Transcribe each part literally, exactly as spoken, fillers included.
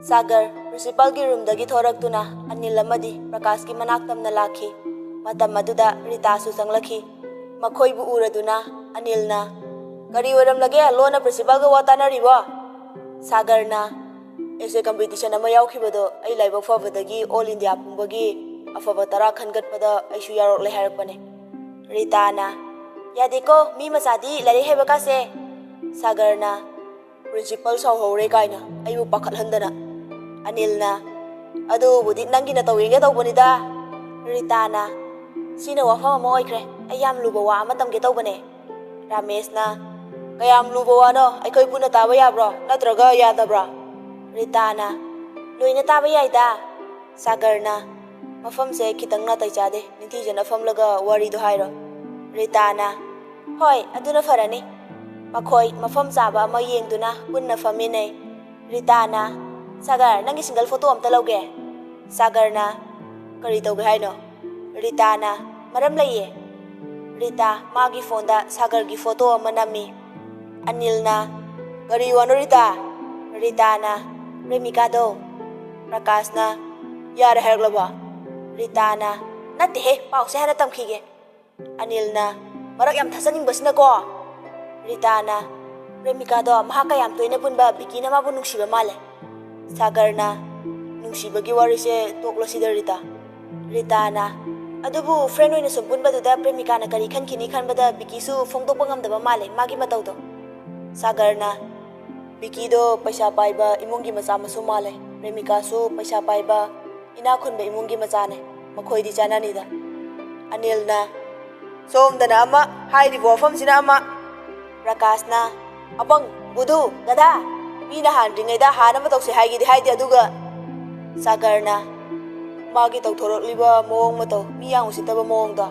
ꯁꯥꯒꯔ ꯄ꯭ꯔꯤꯟꯁꯤꯄꯥꯜꯒꯤ ꯔꯨꯝꯗꯒꯤ ꯊꯣꯔꯛꯇꯨꯅ ꯑꯅꯤꯜ ꯑꯃꯗꯤ ꯄ꯭ꯔꯀꯥꯁꯀꯤ ꯃꯅꯥꯛ ꯇꯝꯅ ꯂꯥꯛꯈꯤ꯫ ꯃꯇꯝ ꯑꯗꯨꯗ ꯔꯤꯇꯥꯁꯨ ꯆꯪꯂꯛꯈꯤ꯫ ꯃꯈꯣꯏꯕꯨ ꯎꯔꯗꯨꯅ ꯑꯅꯤꯜꯅ, "ꯀꯔꯤ ꯑꯣꯏꯔꯝꯂꯒꯦ? ꯂꯣꯟꯅ ꯄ꯭ꯔꯤꯟꯁꯤꯄꯥꯜꯒ ꯋꯥ ꯇꯥꯅꯔꯤꯕꯣ?" ꯁꯥꯒꯔꯅ, "ꯑꯦꯁꯦ ꯀꯝꯄꯤꯇꯤꯁꯟ ꯑꯃ ꯌꯥꯎꯈꯤꯕꯗꯣ ꯑꯩ ꯂꯥꯏꯕꯛ ꯐꯕꯗꯒꯤ ꯑꯣꯜ ꯏꯟꯗꯤꯌꯥ ꯄꯨꯝꯕꯒꯤ ꯑꯐꯕ ꯇꯔꯥ ꯈꯟꯒꯠꯄꯗ ꯑꯩꯁꯨ ꯌꯥꯎꯔꯛꯂꯦ ꯍꯥꯏꯔꯛꯄꯅꯦ꯫" ꯔꯤꯇꯥꯅ, "ꯌꯥꯗꯦꯀꯣ, ꯃꯤ ꯃꯆꯥꯗꯤ ꯂꯥꯏꯔꯤꯛ ꯍꯩꯕ ꯀꯥꯁꯦ꯫" ꯁꯥꯒꯔꯅ, "ꯄ꯭ꯔꯤꯟꯁꯤꯄꯜ ꯁꯥꯎꯍꯧꯔꯦ ꯀꯥꯏꯅ ꯑꯩꯕꯨ ꯄꯥꯈꯠꯍꯟꯗꯅ꯫" ꯑꯅꯤꯜꯅ, "ꯑꯗꯨꯕꯨꯗꯤ ꯅꯪꯒꯤ ꯅꯇꯧ ꯌꯦꯡꯒꯦ ꯇꯧꯕꯅꯤꯗ꯫" ꯔꯤꯇꯥꯅ, "ꯁꯤꯅ ꯋꯥꯐꯝ ꯑꯃ ꯑꯣꯏꯈ꯭ꯔꯦ, ꯑꯩ ꯌꯥꯝ ꯂꯨꯕ ꯋꯥ ꯑꯃ ꯇꯝꯒꯦ ꯇꯧꯕꯅꯦ꯫" ꯔꯥꯃꯦꯁꯅ, "ꯀꯌꯥꯝ ꯂꯨꯕ ꯋꯥꯅꯣ? ꯑꯩꯈꯣꯏ ꯄꯨꯟꯅ ꯇꯥꯕ ꯌꯥꯕ꯭ꯔꯣ? ꯅꯠꯇ꯭ꯔꯒ ꯌꯥꯗꯕ꯭ꯔꯣ?" ꯔꯤꯇꯥꯅ, "ꯂꯣꯏꯅ ꯇꯥꯕ ꯌꯥꯏꯗ꯫" ꯁꯥꯒꯔꯅ, "ꯃꯐꯝꯁꯦ ꯈꯤꯇꯪ ꯅꯥꯇꯩ ꯆꯥꯗꯦ, ꯅꯤꯡꯊꯤꯖꯅ ꯐꯝꯂꯒ ꯋꯥꯔꯤꯗꯣ ꯍꯥꯏꯔꯣ꯫" ꯔꯤꯇꯥꯅ, "ꯍꯣꯏ, ꯑꯗꯨꯅ ꯐꯔꯅꯤ꯫" ꯃꯈꯣꯏ ꯃꯐꯝ ꯆꯥꯕ ꯑꯃ ꯌꯦꯡꯗꯨꯅ ꯄꯨꯟꯅ ꯐꯝꯃꯤꯟꯅꯩ꯫ ꯔꯤꯇꯥꯅ, "ꯁꯥꯒꯔ, ꯅꯪꯒꯤ ꯁꯤꯡꯒꯜ ꯐꯣꯇꯣ ꯑꯝꯇ ꯂꯧꯒꯦ꯫" ꯁꯥꯒꯔꯅ, "ꯀꯔꯤ ꯇꯧꯒꯦ ꯍꯥꯏꯅꯣ?" ꯔꯤꯇꯥꯅ, "ꯃꯔꯝ ꯂꯩꯌꯦ꯫" ꯔꯤꯇꯥ ꯃꯥꯒꯤ ꯐꯣꯟꯗ ꯁꯥꯒꯔꯒꯤ ꯐꯣꯇꯣ ꯑꯃ ꯅꯝꯃꯤ꯫ ꯑꯅꯤꯜꯅ, "ꯀꯔꯤ ꯋꯥꯅꯣ ꯔꯤꯇꯥ?" ꯔꯤꯇꯥꯅ, "ꯄ꯭ꯔꯦꯃꯤꯀꯥꯗꯣ꯫" ꯄ꯭ꯔꯀꯥꯁꯅ, "ꯌꯥꯔꯦ ꯍꯥꯏꯔꯛꯂꯕꯣ?" ꯔꯤꯇꯥꯅ, "ꯅꯠꯇꯦꯍꯦ, ꯄꯥꯎꯁꯦ ꯍꯥꯟꯅ ꯇꯝꯈꯤꯒꯦ꯫" ꯑꯅꯤꯜꯅ, "ꯃꯔꯛ ꯌꯥꯝ ꯊꯠꯆꯅꯤꯡꯕꯁꯤꯅꯀꯣ꯫" ꯔꯤꯇꯥꯅ, "ꯄ꯭ꯔꯦꯃꯤꯀꯥꯗꯣ ꯃꯍꯥꯛꯀ ꯌꯥꯝ ꯇꯣꯏꯅ ꯄꯨꯟꯕ ꯕꯤꯀꯤꯅ ꯃꯥꯕꯨ ꯅꯨꯡꯁꯤꯕ ꯃꯥꯜꯂꯦ꯫" ꯁꯥꯒꯔꯅ, "ꯅꯨꯡꯁꯤꯕꯒꯤ ꯋꯥꯔꯤꯁꯦ ꯇꯣꯛꯂꯁꯤꯗ ꯔꯤꯇꯥ꯫" ꯔꯤꯇꯥꯅ, "ꯑꯗꯨꯕꯨ ꯐ꯭ꯔꯦꯟ ꯑꯣꯏꯅ ꯁꯨꯝ ꯄꯨꯟꯕꯗꯨꯗ ꯄ꯭ꯔꯦꯃꯤꯀꯥꯅ ꯀꯔꯤ ꯈꯟꯈꯤꯅꯤ ꯈꯟꯕꯗ ꯕꯤꯀꯤꯁꯨ ꯐꯣꯡꯗꯣꯛꯄ ꯉꯝꯗꯕ ꯃꯥꯜꯂꯦ ꯃꯥꯒꯤ ꯃꯇꯧꯗꯣ꯫" ꯁꯥꯒꯔꯅ, "ꯕꯤꯀꯤꯗꯣ ꯄꯩꯁꯥ ꯄꯥꯏꯕ ꯏꯃꯨꯡꯒꯤ ꯃꯆꯥ ꯃꯁꯨ ꯃꯥꯜꯂꯦ, ꯄ꯭ꯔꯦꯃꯤꯀꯥꯁꯨ ꯄꯩꯁꯥ ꯄꯥꯏꯕ ꯏꯅꯥꯛ ꯈꯨꯟꯕ ꯏꯃꯨꯡꯒꯤ ꯃꯆꯥꯅꯦ, ꯃꯈꯣꯏꯗꯤ ꯆꯥꯟꯅꯅꯤꯗ꯫" ꯑꯅꯤꯜꯅ, "ꯁꯣꯝꯗꯅ ꯑꯃ, ꯍꯥꯏꯔꯤꯕ ꯋꯥꯐꯝꯁꯤꯅ ꯑꯃ꯫" ꯄ꯭ꯔꯀꯥꯁꯅ, "ꯑꯄꯪ, ꯕꯨꯙꯨ, ꯒꯙꯥ, ꯃꯤꯅ ꯍꯥꯟꯗ꯭ꯔꯤꯉꯩꯗ ꯍꯥꯟꯅꯕ ꯇꯧꯁꯦ ꯍꯥꯏꯒꯦꯗꯤ ꯍꯥꯏꯗꯦ, ꯑꯗꯨꯒ꯫" ꯁꯥꯒꯔꯅ, "ꯃꯥꯒꯤ ꯇꯧꯊꯣꯔꯛꯂꯤꯕ ꯃꯑꯣꯡ ꯃꯇꯧ, ꯃꯤ ꯌꯥꯝ ꯎꯁꯤꯠꯇꯕ ꯃꯑꯣꯡꯗꯣ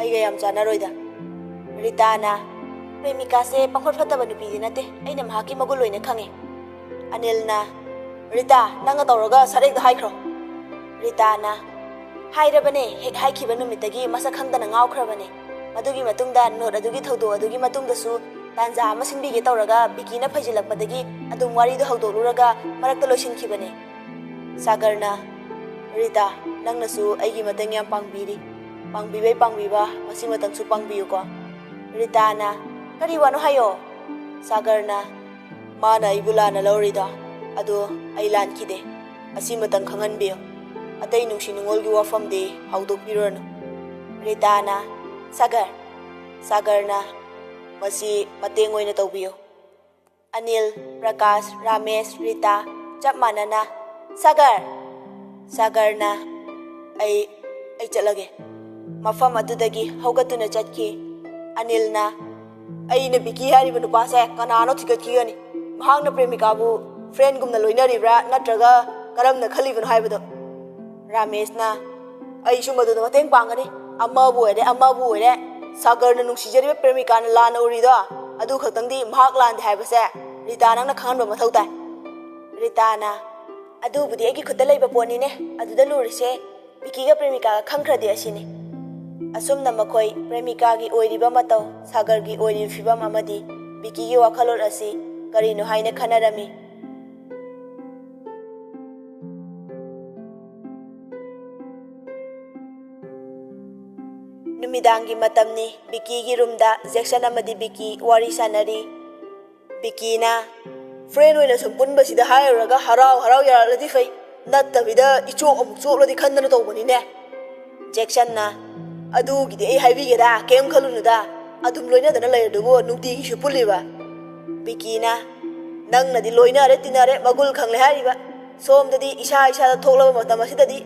ꯑꯩꯒ ꯌꯥꯝ ꯆꯥꯟꯅꯔꯣꯏꯗ꯫" ꯔꯤꯇꯥꯅ, "ꯄ꯭ꯔꯦꯃꯤꯀꯥꯁꯦ ꯄꯪꯐꯠ ꯐꯠꯇꯕ ꯅꯨꯄꯤꯗꯤ ꯅꯠꯇꯦ, ꯑꯩꯅ ꯃꯍꯥꯛꯀꯤ ꯃꯒꯨꯟ ꯂꯣꯏꯅ ꯈꯪꯉꯦ꯫" ꯑꯅꯤꯜꯅ, "ꯔꯤꯇꯥ, ꯅꯪꯅ ꯇꯧꯔꯒ ꯁꯠ ꯍꯦꯛꯇ ꯍꯥꯏꯈ꯭ꯔꯣ꯫" ꯔꯤꯇꯥꯅ, "ꯍꯥꯏꯔꯕꯅꯦ, ꯍꯦꯛ ꯍꯥꯏꯈꯤꯕ ꯅꯨꯃꯤꯠꯇꯒꯤ ꯃꯁꯛ ꯈꯪꯗꯅ ꯉꯥꯎꯈ꯭ꯔꯕꯅꯦ꯫ ꯃꯗꯨꯒꯤ ꯃꯇꯨꯡꯗ ꯅꯣꯠ ꯑꯗꯨꯒꯤ ꯊꯧꯗꯣꯛ ꯑꯗꯨꯒꯤ ꯃꯇꯨꯡꯗꯁꯨ ꯇꯥꯟꯖꯥ ꯑꯃ ꯁꯤꯟꯕꯤꯒꯦ ꯇꯧꯔꯒ ꯕꯤꯀꯤꯅ ꯐꯩꯖꯤꯜꯂꯛꯄꯗꯒꯤ ꯑꯗꯨꯝ ꯋꯥꯔꯤꯗꯣ ꯍꯧꯗꯣꯛꯂꯨꯔꯒ ꯃꯔꯛꯇ ꯂꯣꯏꯁꯤꯟꯈꯤꯕꯅꯦ꯫ ꯁꯥꯒꯔꯅ, "ꯔꯤꯇꯥ, ꯅꯪꯅꯁꯨ ꯑꯩꯒꯤ ꯃꯇꯦꯡ ꯌꯥꯝ ꯄꯥꯡꯕꯤꯔꯤ꯫ ꯄꯥꯡꯕꯤꯕꯩ ꯄꯥꯡꯕꯤꯕ, ꯃꯁꯤꯃꯇꯪꯁꯨ ꯄꯥꯡꯕꯤꯌꯨꯀꯣ꯫" ꯔꯤꯇꯥꯅ, "ꯀꯔꯤ ꯋꯥꯅꯣ ꯍꯥꯏꯌꯣ?" ꯁꯥꯒꯔꯅ, "ꯃꯥꯅ ꯑꯩꯕꯨ ꯂꯥꯟꯅ ꯂꯧꯔꯤꯗꯣ, ꯑꯗꯨ ꯑꯩ ꯂꯥꯟꯈꯤꯗꯦ꯫ ꯑꯁꯤꯃꯇꯪ ꯈꯪꯍꯟꯕꯤꯌꯨ꯫ ꯑꯇꯩ ꯅꯨꯡꯁꯤ ꯅꯨꯡꯉꯣꯜꯒꯤ ꯋꯥꯐꯝꯗꯤ ꯍꯧꯗꯣꯛꯄꯤꯔꯨꯔꯅꯨ꯫" ꯔꯤꯇꯥꯅ, "ꯁꯥꯒꯔ, ꯁꯥꯒꯔꯅ ꯃꯁꯤ ꯃꯇꯦꯡ ꯑꯣꯏꯅ ꯇꯧꯕꯤꯌꯨ꯫" ꯑꯅꯤꯜ, ꯄ꯭ꯔꯀꯥꯁ, ꯔꯥꯃꯦꯁ, ꯔꯤꯇꯥ ꯆꯞ ꯃꯥꯟꯅꯅ, "ꯁꯥꯒꯔ!" ꯁꯥꯒꯔꯅ, "ꯑꯩ, ꯑꯩ ꯆꯠꯂꯒꯦ꯫" ꯃꯐꯝ ꯑꯗꯨꯗꯒꯤ ꯍꯧꯒꯠꯇꯨꯅ ꯆꯠꯈꯤ꯫ ꯑꯅꯤꯜꯅ, "ꯑꯩꯅ ꯕꯤꯀꯤ ꯍꯥꯏꯔꯤꯕ ꯅꯨꯄꯥꯁꯦ ꯀꯅꯥꯅꯣ ꯊꯤꯒꯠꯈꯤꯒꯅꯤ꯫ ꯃꯍꯥꯛꯅ ꯄ꯭ꯔꯦꯃꯤꯀꯥꯕꯨ ꯐ꯭ꯔꯦꯟꯒꯨꯝꯅ ꯂꯣꯏꯅꯔꯤꯕ꯭ꯔꯥ ꯅꯠꯇ꯭ꯔꯒ ꯀꯔꯝꯅ ꯈꯜꯂꯤꯕꯅꯣ ꯍꯥꯏꯕꯗꯣ꯫" ꯔꯥꯃꯦꯁꯅ, "ꯑꯩꯁꯨ ꯃꯗꯨꯗ ꯃꯇꯦꯡ ꯄꯥꯡꯒꯅꯤ꯫ ꯑꯃꯕꯨ ꯑꯣꯏꯔꯦ, ꯑꯃꯕꯨ ꯑꯣꯏꯔꯦ, ꯁꯥꯒꯔꯅ ꯅꯨꯡꯁꯤꯖꯔꯤꯕ ꯄ꯭ꯔꯦꯃꯤꯀꯥꯅ ꯂꯥꯟꯅ ꯎꯔꯤꯗꯣ, ꯑꯗꯨ ꯈꯛꯇꯪꯗꯤ ꯃꯍꯥꯛ ꯂꯥꯟꯗꯦ ꯍꯥꯏꯕꯁꯦ ꯔꯤꯇꯥ ꯅꯪꯅ ꯈꯪꯍꯟꯕ ꯃꯊꯧ ꯇꯥꯏ꯫" ꯔꯤꯇꯥꯅ, "ꯑꯗꯨꯕꯨꯗꯤ ꯑꯩꯒꯤ ꯈꯨꯠꯇ ꯂꯩꯕ ꯄꯣꯠꯅꯤꯅꯦ꯫ ꯑꯗꯨꯗ ꯂꯨꯔꯤꯁꯦ ꯕꯤꯀꯤꯒ ꯄ꯭ꯔꯦꯃꯤꯀꯥꯒ ꯈꯪꯈ꯭ꯔꯗꯤ ꯑꯁꯤꯅꯤ꯫" ꯑꯁꯨꯝꯅ ꯃꯈꯣꯏ ꯄ꯭ꯔꯦꯃꯤꯀꯥꯒꯤ ꯑꯣꯏꯔꯤꯕ ꯃꯇꯧ, ꯁꯥꯒꯔꯒꯤ ꯑꯣꯏꯔꯤꯕ ꯐꯤꯕꯝ ꯑꯃꯗꯤ ꯕꯤꯀꯤꯒꯤ ꯋꯥꯈꯜꯂꯣꯟ ꯑꯁꯤ ꯀꯔꯤꯅꯣ ꯍꯥꯏꯅ ꯈꯟꯅꯔꯝꯃꯤ꯫ ꯅꯨꯃꯤꯗꯥꯡꯒꯤ ꯃꯇꯝꯅꯤ꯫ ꯕꯤꯀꯤꯒꯤ ꯔꯨꯝꯗ ꯖꯦꯛꯁꯟ ꯑꯃꯗꯤ ꯕꯤꯀꯤ ꯋꯥꯔꯤ ꯁꯥꯟꯅꯔꯤ꯫ ꯕꯤꯀꯤꯅ, "ꯐ꯭ꯔꯦꯟ ꯑꯣꯏꯅ ꯁꯨꯝ ꯄꯨꯟꯕꯁꯤꯗ ꯍꯥꯏꯔꯨꯔꯒ ꯍꯔꯥꯎ ꯍꯔꯥꯎ ꯌꯥꯔꯛꯂꯗꯤ ꯐꯩ, ꯅꯠꯇꯕꯤꯗ ꯏꯆꯣꯞ ꯑꯃꯨꯛ ꯆꯣꯞꯂꯗꯤ ꯈꯟꯗꯅ ꯇꯧꯕꯅꯤꯅꯦ꯫" ꯖꯦꯛꯁꯟꯅ, "ꯑꯗꯨꯒꯤꯗꯤ ꯑꯩ ꯍꯥꯏꯕꯤꯒꯦꯗ, ꯀꯩꯝ ꯈꯜꯂꯨꯅꯨꯗ꯫ ꯑꯗꯨꯝ ꯂꯣꯏꯅꯗꯅ ꯂꯩꯔꯗꯨꯕꯨ ꯅꯨꯡꯇꯤꯒꯤꯁꯨ ꯄꯨꯜꯂꯤꯕ꯫" ꯕꯤꯀꯤꯅ, "ꯅꯪꯅꯗꯤ ꯂꯣꯏꯅꯔꯦ ꯇꯤꯟꯅꯔꯦ ꯃꯒꯨꯟ ꯈꯪꯂꯦ ꯍꯥꯏꯔꯤꯕ꯫ ꯁꯣꯝꯗꯗꯤ ꯏꯁꯥ ꯏꯁꯥꯗ ꯊꯣꯛꯂꯕ ꯃꯇꯝ ꯑꯁꯤꯗꯗꯤ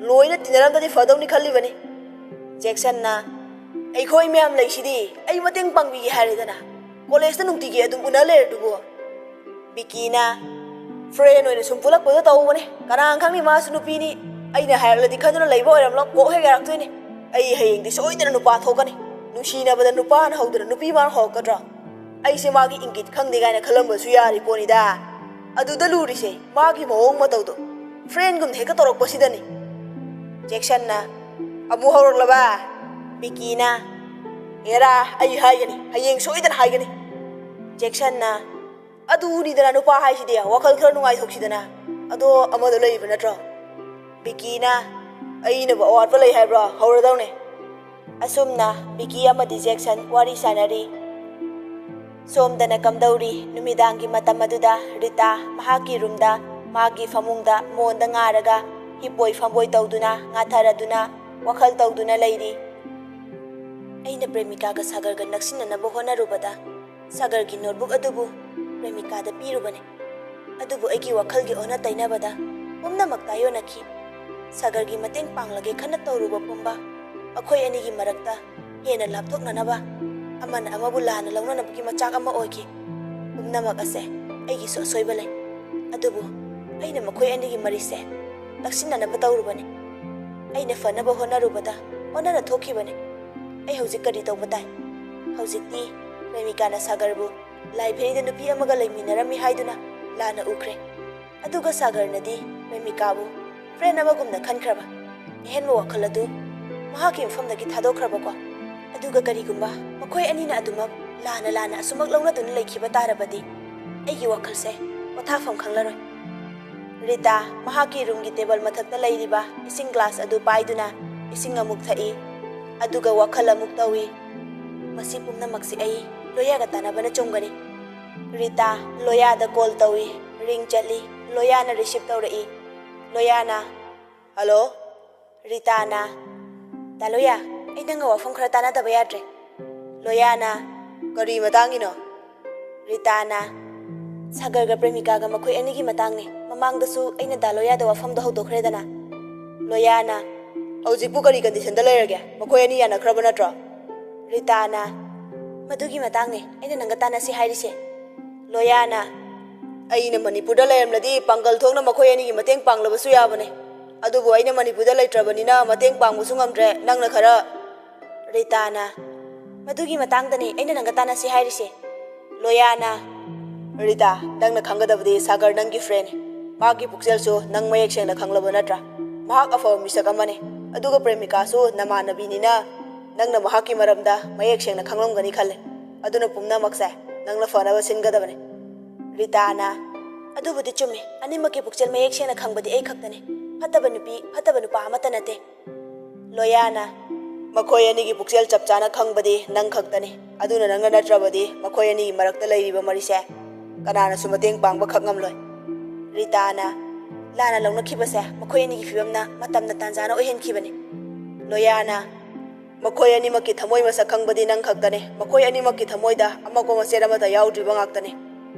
ꯂꯣꯏꯅ ꯇꯤꯟꯅꯔꯝꯗꯗꯤ ꯐꯗꯧꯅꯤ ꯈꯜꯂꯤꯕꯅꯤ꯫" ꯖꯦꯛꯁꯟꯅ, "ꯑꯩꯈꯣꯏ ꯃꯌꯥꯝ ꯂꯩꯁꯤꯗꯤ, ꯑꯩ ꯃꯇꯦꯡ ꯄꯥꯡꯕꯤꯒꯦ ꯍꯥꯏꯔꯦꯗꯅ꯫ ꯀꯣꯂꯦꯖꯇ ꯅꯨꯡꯇꯤꯒꯤ ꯑꯗꯨꯝ ꯎꯅ ꯂꯩꯔꯗꯨꯕꯨ꯫" ꯕꯤꯀꯤꯅ, "ꯐ꯭ꯔꯦꯟ ꯑꯣꯏꯅ ꯁꯨꯝ ꯄꯨꯜꯂꯛꯄꯗ ꯇꯧꯕꯅꯦ꯫ ꯀꯅꯥꯅ ꯈꯪꯅꯤ ꯃꯥꯁꯨ ꯅꯨꯄꯤꯅꯤ꯫ ꯑꯩꯅ ꯍꯥꯏꯔꯛꯂꯗꯤ ꯈꯟꯗꯨꯅ ꯂꯩꯕ ꯑꯣꯏꯔꯝꯂꯣ, ꯀꯣꯛ ꯍꯦꯛ ꯌꯥꯔꯛꯇꯣꯏꯅꯦ꯫ ꯑꯩ ꯍꯌꯦꯡꯗꯤ ꯁꯣꯏꯗꯅ ꯅꯨꯄꯥ ꯊꯣꯛꯀꯅꯤ꯫ ꯅꯨꯡꯁꯤꯅꯕꯗ ꯅꯨꯄꯥꯅ ꯍꯧꯗꯅ ꯅꯨꯄꯤ ꯃꯥꯅ ꯍꯧꯔꯛꯀꯗ꯭ꯔꯣ? ꯑꯩꯁꯦ ꯃꯥꯒꯤ ꯏꯪꯒꯤꯠ ꯈꯪꯗꯦ ꯀꯥꯏꯅ ꯈꯜꯂꯝꯕꯁꯨ ꯌꯥꯔꯤ ꯄꯣꯠꯅꯤꯗ꯫ ꯑꯗꯨꯗ ꯂꯨꯔꯤꯁꯦ ꯃꯥꯒꯤ ꯃꯑꯣꯡ ꯃꯇꯧꯗꯣ꯫ ꯐ꯭ꯔꯦꯟꯒꯨꯝꯅ ꯍꯦꯛꯇ ꯇꯧꯔꯛꯄꯁꯤꯗꯅꯤ꯫" ꯖꯦꯛꯁꯟꯅ, "ꯑꯃꯨꯛ ꯍꯧꯔꯛꯂꯕ?" ꯕꯤꯀꯤꯅ, "ꯑꯦꯔꯥ, ꯑꯩ ꯍꯥꯏꯒꯅꯤ, ꯍꯌꯦꯡ ꯁꯣꯏꯗꯅ ꯍꯥꯏꯒꯅꯤ꯫ ꯖꯦꯛꯁꯟꯅ, "ꯑꯗꯨꯅꯤꯗꯅ ꯅꯨꯄꯥ ꯍꯥꯏꯁꯤꯗꯤ, ꯋꯥꯈꯜ ꯈꯔ ꯅꯨꯡꯉꯥꯏꯊꯣꯛꯁꯤꯗꯅ꯫ ꯑꯗꯣ ꯑꯃꯗꯣ ꯂꯩꯔꯤꯕ ꯅꯠꯇ꯭ꯔꯣ?" ꯕꯤꯀꯤꯅ, "ꯑꯩꯅꯕꯨ ꯑꯋꯥꯠꯄ ꯂꯩ ꯍꯥꯏꯕ꯭ꯔꯣ? ꯍꯧꯔꯗꯧꯅꯦ꯫" ꯑꯁꯨꯝꯅ ꯕꯤꯀꯤ ꯑꯃꯗꯤ ꯖꯦꯛꯁꯟ ꯋꯥꯔꯤ ꯁꯥꯟꯅꯔꯤ꯫ ꯁꯣꯝꯗꯅ ꯀꯝꯗꯧꯔꯤ? ꯅꯨꯃꯤꯗꯥꯡꯒꯤ ꯃꯇꯝ ꯑꯗꯨꯗ ꯔꯤꯇꯥ ꯃꯍꯥꯛꯀꯤ ꯔꯨꯝꯗ, ꯃꯥꯒꯤ ꯐꯃꯨꯡꯗ ꯃꯣꯟꯗ ꯉꯥꯔꯒ ꯍꯤꯞꯄꯣꯏ ꯐꯝꯕꯣꯏ ꯇꯧꯗꯨꯅ, ꯉꯥꯊꯔꯗꯨꯅ, ꯋꯥꯈꯜ ꯇꯧꯗꯨꯅ ꯂꯩꯔꯤ꯫ ꯑꯩꯅ ꯄ꯭ꯔꯦꯃꯤꯀꯥꯒ ꯁꯥꯒꯔꯒ ꯅꯛꯁꯤꯟꯅꯅꯕ ꯍꯣꯠꯅꯔꯨꯕꯗ, ꯁꯥꯒꯔꯒꯤ ꯅꯣꯠꯕꯨꯛ ꯑꯗꯨꯕꯨ ꯄ꯭ꯔꯦꯃꯤꯀꯥꯗ ꯄꯤꯔꯨꯕꯅꯤ꯫ ꯑꯗꯨꯕꯨ ꯑꯩꯒꯤ ꯋꯥꯈꯜꯒꯤ ꯑꯣꯟꯅ ꯇꯩꯅꯕꯗ ꯄꯨꯝꯅꯃꯛ ꯇꯥꯏꯑꯣꯟꯅꯈꯤ꯫ ꯁꯥꯒꯔꯒꯤ ꯃꯇꯦꯡ ꯄꯥꯡꯂꯒꯦ ꯈꯟꯅ ꯇꯧꯔꯨꯕ ꯄꯨꯝꯕ ꯑꯩꯈꯣꯏ ꯑꯅꯤꯒꯤ ꯃꯔꯛꯇ ꯍꯦꯟꯅ ꯂꯥꯞꯊꯣꯛꯅꯅꯕ, ꯑꯃꯅ ꯑꯃꯕꯨ ꯂꯥꯟꯅ ꯂꯧꯅꯅꯕꯒꯤ ꯃꯆꯥꯛ ꯑꯃ ꯑꯣꯏꯈꯤ꯫ ꯄꯨꯝꯅꯃꯛ ꯑꯁꯦ ꯑꯩꯒꯤꯁꯨ ꯑꯁꯣꯏꯕ ꯂꯩ꯫ ꯑꯗꯨꯕꯨ ꯑꯩꯅ ꯃꯈꯣꯏ ꯑꯅꯤꯒꯤ ꯃꯔꯤꯁꯦ ꯅꯛꯁꯤꯟꯅꯅꯕ ꯇꯧꯔꯨꯕꯅꯤ꯫ ꯑꯩꯅ ꯐꯅꯕ ꯍꯣꯠꯅꯔꯨꯕꯗ ꯑꯣꯟꯅꯅ ꯊꯣꯛꯈꯤꯕꯅꯤ꯫ ꯑꯩ ꯍꯧꯖꯤꯛ ꯀꯔꯤ ꯇꯧꯕ ꯇꯥꯏ? ꯍꯧꯖꯤꯛꯇꯤ ꯄ꯭ꯔꯦꯃꯤꯀꯥꯅ ꯁꯥꯒꯔꯕꯨ ꯂꯥꯏꯕ꯭ꯔꯦꯔꯤꯗ ꯅꯨꯄꯤ ꯑꯃꯒ ꯂꯩꯃꯤꯟꯅꯔꯝꯃꯤ ꯍꯥꯏꯗꯨꯅ ꯂꯥꯟꯅ ꯎꯈ꯭ꯔꯦ꯫ ꯑꯗꯨꯒ ꯁꯥꯒꯔꯅꯗꯤ ꯄ꯭ꯔꯦꯃꯤꯀꯥꯕꯨ ꯐ꯭ꯔꯦꯟ ꯑꯃꯒꯨꯝꯅ ꯈꯟꯈ꯭ꯔꯕ꯫ ꯑꯍꯦꯟꯕ ꯋꯥꯈꯜ ꯑꯗꯨ ꯃꯍꯥꯛꯀꯤ ꯃꯐꯝꯗꯒꯤ ꯊꯥꯗꯣꯛꯈ꯭ꯔꯕꯀꯣ꯫ ꯑꯗꯨꯒ ꯀꯔꯤꯒꯨꯝꯕ ꯃꯈꯣꯏ ꯑꯅꯤꯅ ꯑꯗꯨꯃꯛ ꯂꯥꯟꯅ ꯂꯥꯟꯅ ꯑꯁꯨꯃꯛ ꯂꯧꯅꯗꯨꯅ ꯂꯩꯈꯤꯕ ꯇꯥꯔꯕꯗꯤ, ꯑꯩꯒꯤ ꯋꯥꯈꯜꯁꯦ ꯄꯣꯊꯥꯐꯝ ꯈꯪꯂꯔꯣꯏ꯫ ꯔꯤꯇꯥ ꯃꯍꯥꯛꯀꯤ ꯔꯨꯝꯒꯤ ꯇꯦꯕꯜ ꯃꯊꯛꯇ ꯂꯩꯔꯤꯕ ꯏꯁꯤꯡ ꯒ꯭ꯂꯥꯁ ꯑꯗꯨ ꯄꯥꯏꯗꯨꯅ ꯏꯁꯤꯡ ꯑꯃꯨꯛ ꯊꯛꯏ, ꯑꯗꯨꯒ ꯋꯥꯈꯜ ꯑꯃꯨꯛ ꯇꯧꯏ꯫ ꯃꯁꯤ ꯄꯨꯝꯅꯃꯛꯁꯤ ꯑꯩ ꯂꯣꯌꯥꯒ ꯇꯥꯟꯅꯕꯅ ꯆꯨꯝꯒꯅꯤ꯫ ꯔꯤꯇꯥ ꯂꯣꯌꯥꯗ ꯀꯣꯜ ꯇꯧꯏ꯫ ꯔꯤꯡ ꯆꯠꯂꯤ꯫ ꯂꯣꯌꯥꯅ ꯔꯤꯁꯤꯞ ꯇꯧꯔꯛꯏ꯫ ꯂꯣꯌꯥꯅ, "ꯍꯜꯂꯣ?" ꯔꯤꯇꯥꯅ, "ꯗꯥ ꯂꯣꯌꯥ, ꯑꯩ ꯅꯪꯒ ꯋꯥꯐꯝ ꯈꯔ ꯇꯥꯟꯅꯗꯕ ꯌꯥꯗ꯭ꯔꯦ꯫" ꯂꯣꯌꯥꯅ, "ꯀꯔꯤ ꯃꯇꯥꯡꯒꯤꯅꯣ?" ꯔꯤꯇꯥꯅ, "ꯁꯥꯒꯔꯒ ꯄ꯭ꯔꯦꯃꯤꯀꯥꯒ ꯃꯈꯣꯏ ꯑꯅꯤꯒꯤ ꯃꯇꯥꯡꯅꯦ꯫ ꯃꯃꯥꯡꯗꯁꯨ ꯑꯩꯅ ꯗꯥ ꯂꯣꯌꯥꯗ ꯋꯥꯐꯝꯗꯣ ꯍꯧꯗꯣꯛꯈ꯭ꯔꯦꯗꯅ꯫" ꯂꯣꯌꯥꯅ, "ꯍꯧꯖꯤꯛꯄꯨ ꯀꯔꯤ ꯀꯟꯗꯤꯁꯟꯗ ꯂꯩꯔꯒꯦ? ꯃꯈꯣꯏ ꯑꯅꯤ ꯌꯥꯅꯈ꯭ꯔꯕ ꯅꯠꯇ꯭ꯔꯣ?" ꯔꯤꯇꯥꯅ, "ꯃꯗꯨꯒꯤ ꯃꯇꯥꯡꯅꯦ ꯑꯩꯅ ꯅꯪꯒ ꯇꯥꯟꯅꯁꯤ ꯍꯥꯏꯔꯤꯁꯦ꯫" ꯂꯣꯌꯥꯅ, "ꯑꯩꯅ ꯃꯅꯤꯄꯨꯔꯗ ꯂꯩꯔꯝꯂꯗꯤ ꯄꯥꯡꯒꯜ ꯊꯣꯛꯅ ꯃꯈꯣꯏ ꯑꯅꯤꯒꯤ ꯃꯇꯦꯡ ꯄꯥꯡꯂꯕꯁꯨ ꯌꯥꯕꯅꯦ꯫ ꯑꯗꯨꯕꯨ ꯑꯩꯅ ꯃꯅꯤꯄꯨꯔꯗ ꯂꯩꯇ꯭ꯔꯕꯅꯤꯅ ꯃꯇꯦꯡ ꯄꯥꯡꯕꯁꯨ ꯉꯝꯗ꯭ꯔꯦ꯫ ꯅꯪꯅ ꯈꯔ..." ꯔꯤꯇꯥꯅ, "ꯃꯗꯨꯒꯤ ꯃꯇꯥꯡꯗꯅꯦ ꯑꯩꯅ ꯅꯪꯒ ꯇꯥꯟꯅꯁꯤ ꯍꯥꯏꯔꯤꯁꯦ꯫" ꯂꯣꯌꯥꯅ, "ꯔꯤꯇꯥ, ꯅꯪꯅ ꯈꯪꯒꯗꯕꯗꯤ ꯁꯥꯒꯔ ꯅꯪꯒꯤ ꯐ꯭ꯔꯦꯟꯅꯤ꯫ ꯃꯥꯒꯤ ꯄꯨꯛꯆꯦꯜꯁꯨ ꯅꯪ ꯃꯌꯦꯛ ꯁꯦꯡꯅ ꯈꯪꯂꯕ ꯅꯠꯇ꯭ꯔꯥ? ꯃꯍꯥꯛ ꯑꯐꯕ ꯃꯤꯁꯛ ꯑꯃꯅꯤ꯫ ꯑꯗꯨꯒ ꯄ꯭ꯔꯦꯃꯤꯀꯥꯁꯨ ꯅꯃꯥꯟꯅꯕꯤꯅꯤꯅ ꯅꯪꯅ ꯃꯍꯥꯛꯀꯤ ꯃꯔꯝꯗ ꯃꯌꯦꯛ ꯁꯦꯡꯅ ꯈꯪꯂꯝꯒꯅꯤ ꯈꯜꯂꯦ꯫ ꯑꯗꯨꯅ ꯄꯨꯝꯅꯃꯛꯁꯦ ꯅꯪꯅ ꯐꯅꯕ ꯁꯤꯟꯒꯗꯕꯅꯤ꯫ ꯔꯤꯇꯥꯅ, ꯑꯗꯨꯕꯨꯗꯤ ꯆꯨꯝꯃꯤ, ꯑꯅꯤꯃꯛꯀꯤ ꯄꯨꯛꯆꯦꯜ ꯃꯌꯦꯛ ꯁꯦꯡꯅ ꯈꯪꯕꯗꯤ ꯑꯩ ꯈꯛꯇꯅꯤ꯫ ꯐꯠꯇꯕ ꯅꯨꯄꯤ, ꯐꯠꯇꯕ ꯅꯨꯄꯥ ꯑꯃꯠꯇ ꯅꯠꯇꯦ꯫ ꯂꯣꯌꯥꯅ, ꯃꯈꯣꯏ ꯑꯅꯤꯒꯤ ꯄꯨꯛꯆꯦꯜ ꯆꯞ ꯆꯥꯅ ꯈꯪꯕꯗꯤ ꯅꯪ ꯈꯛꯇꯅꯤ꯫ ꯑꯗꯨꯅ ꯅꯪꯅ ꯅꯠꯇ꯭ꯔꯕꯗꯤ ꯃꯈꯣꯏ ꯑꯅꯤꯒꯤ ꯃꯔꯛꯇ ꯂꯩꯔꯤꯕ ꯃꯔꯤꯁꯦ ꯀꯅꯥꯅꯁꯨ ꯃꯇꯦꯡ ꯄꯥꯡꯕ ꯈꯛ ꯉꯝꯂꯣꯏ꯫ ꯔꯤꯇꯥꯅ, ꯂꯥꯟꯅ ꯂꯧꯅꯈꯤꯕꯁꯦ ꯃꯈꯣꯏ ꯑꯅꯤꯒꯤ ꯐꯤꯕꯝꯅ ꯃꯇꯝꯅ ꯇꯥꯟꯖꯥꯅ ꯑꯣꯏꯍꯟꯈꯤꯕꯅꯤ꯫ ꯂꯣꯌꯥꯅ, ꯃꯈꯣꯏ ꯑꯅꯤꯃꯛꯀꯤ ꯊꯃꯣꯏ ꯃꯁꯛ ꯈꯪꯕꯗꯤ ꯅꯪ ꯈꯛꯇꯅꯤ꯫ ꯃꯈꯣꯏ ꯑꯅꯤꯃꯛꯀꯤ ꯊꯃꯣꯏꯗ ꯑꯃꯛꯄ ꯃꯆꯦꯠ ꯑꯃꯠꯇ ꯌꯥꯎꯗ꯭ꯔꯤꯕ ꯉꯥꯛꯇꯅꯤ꯫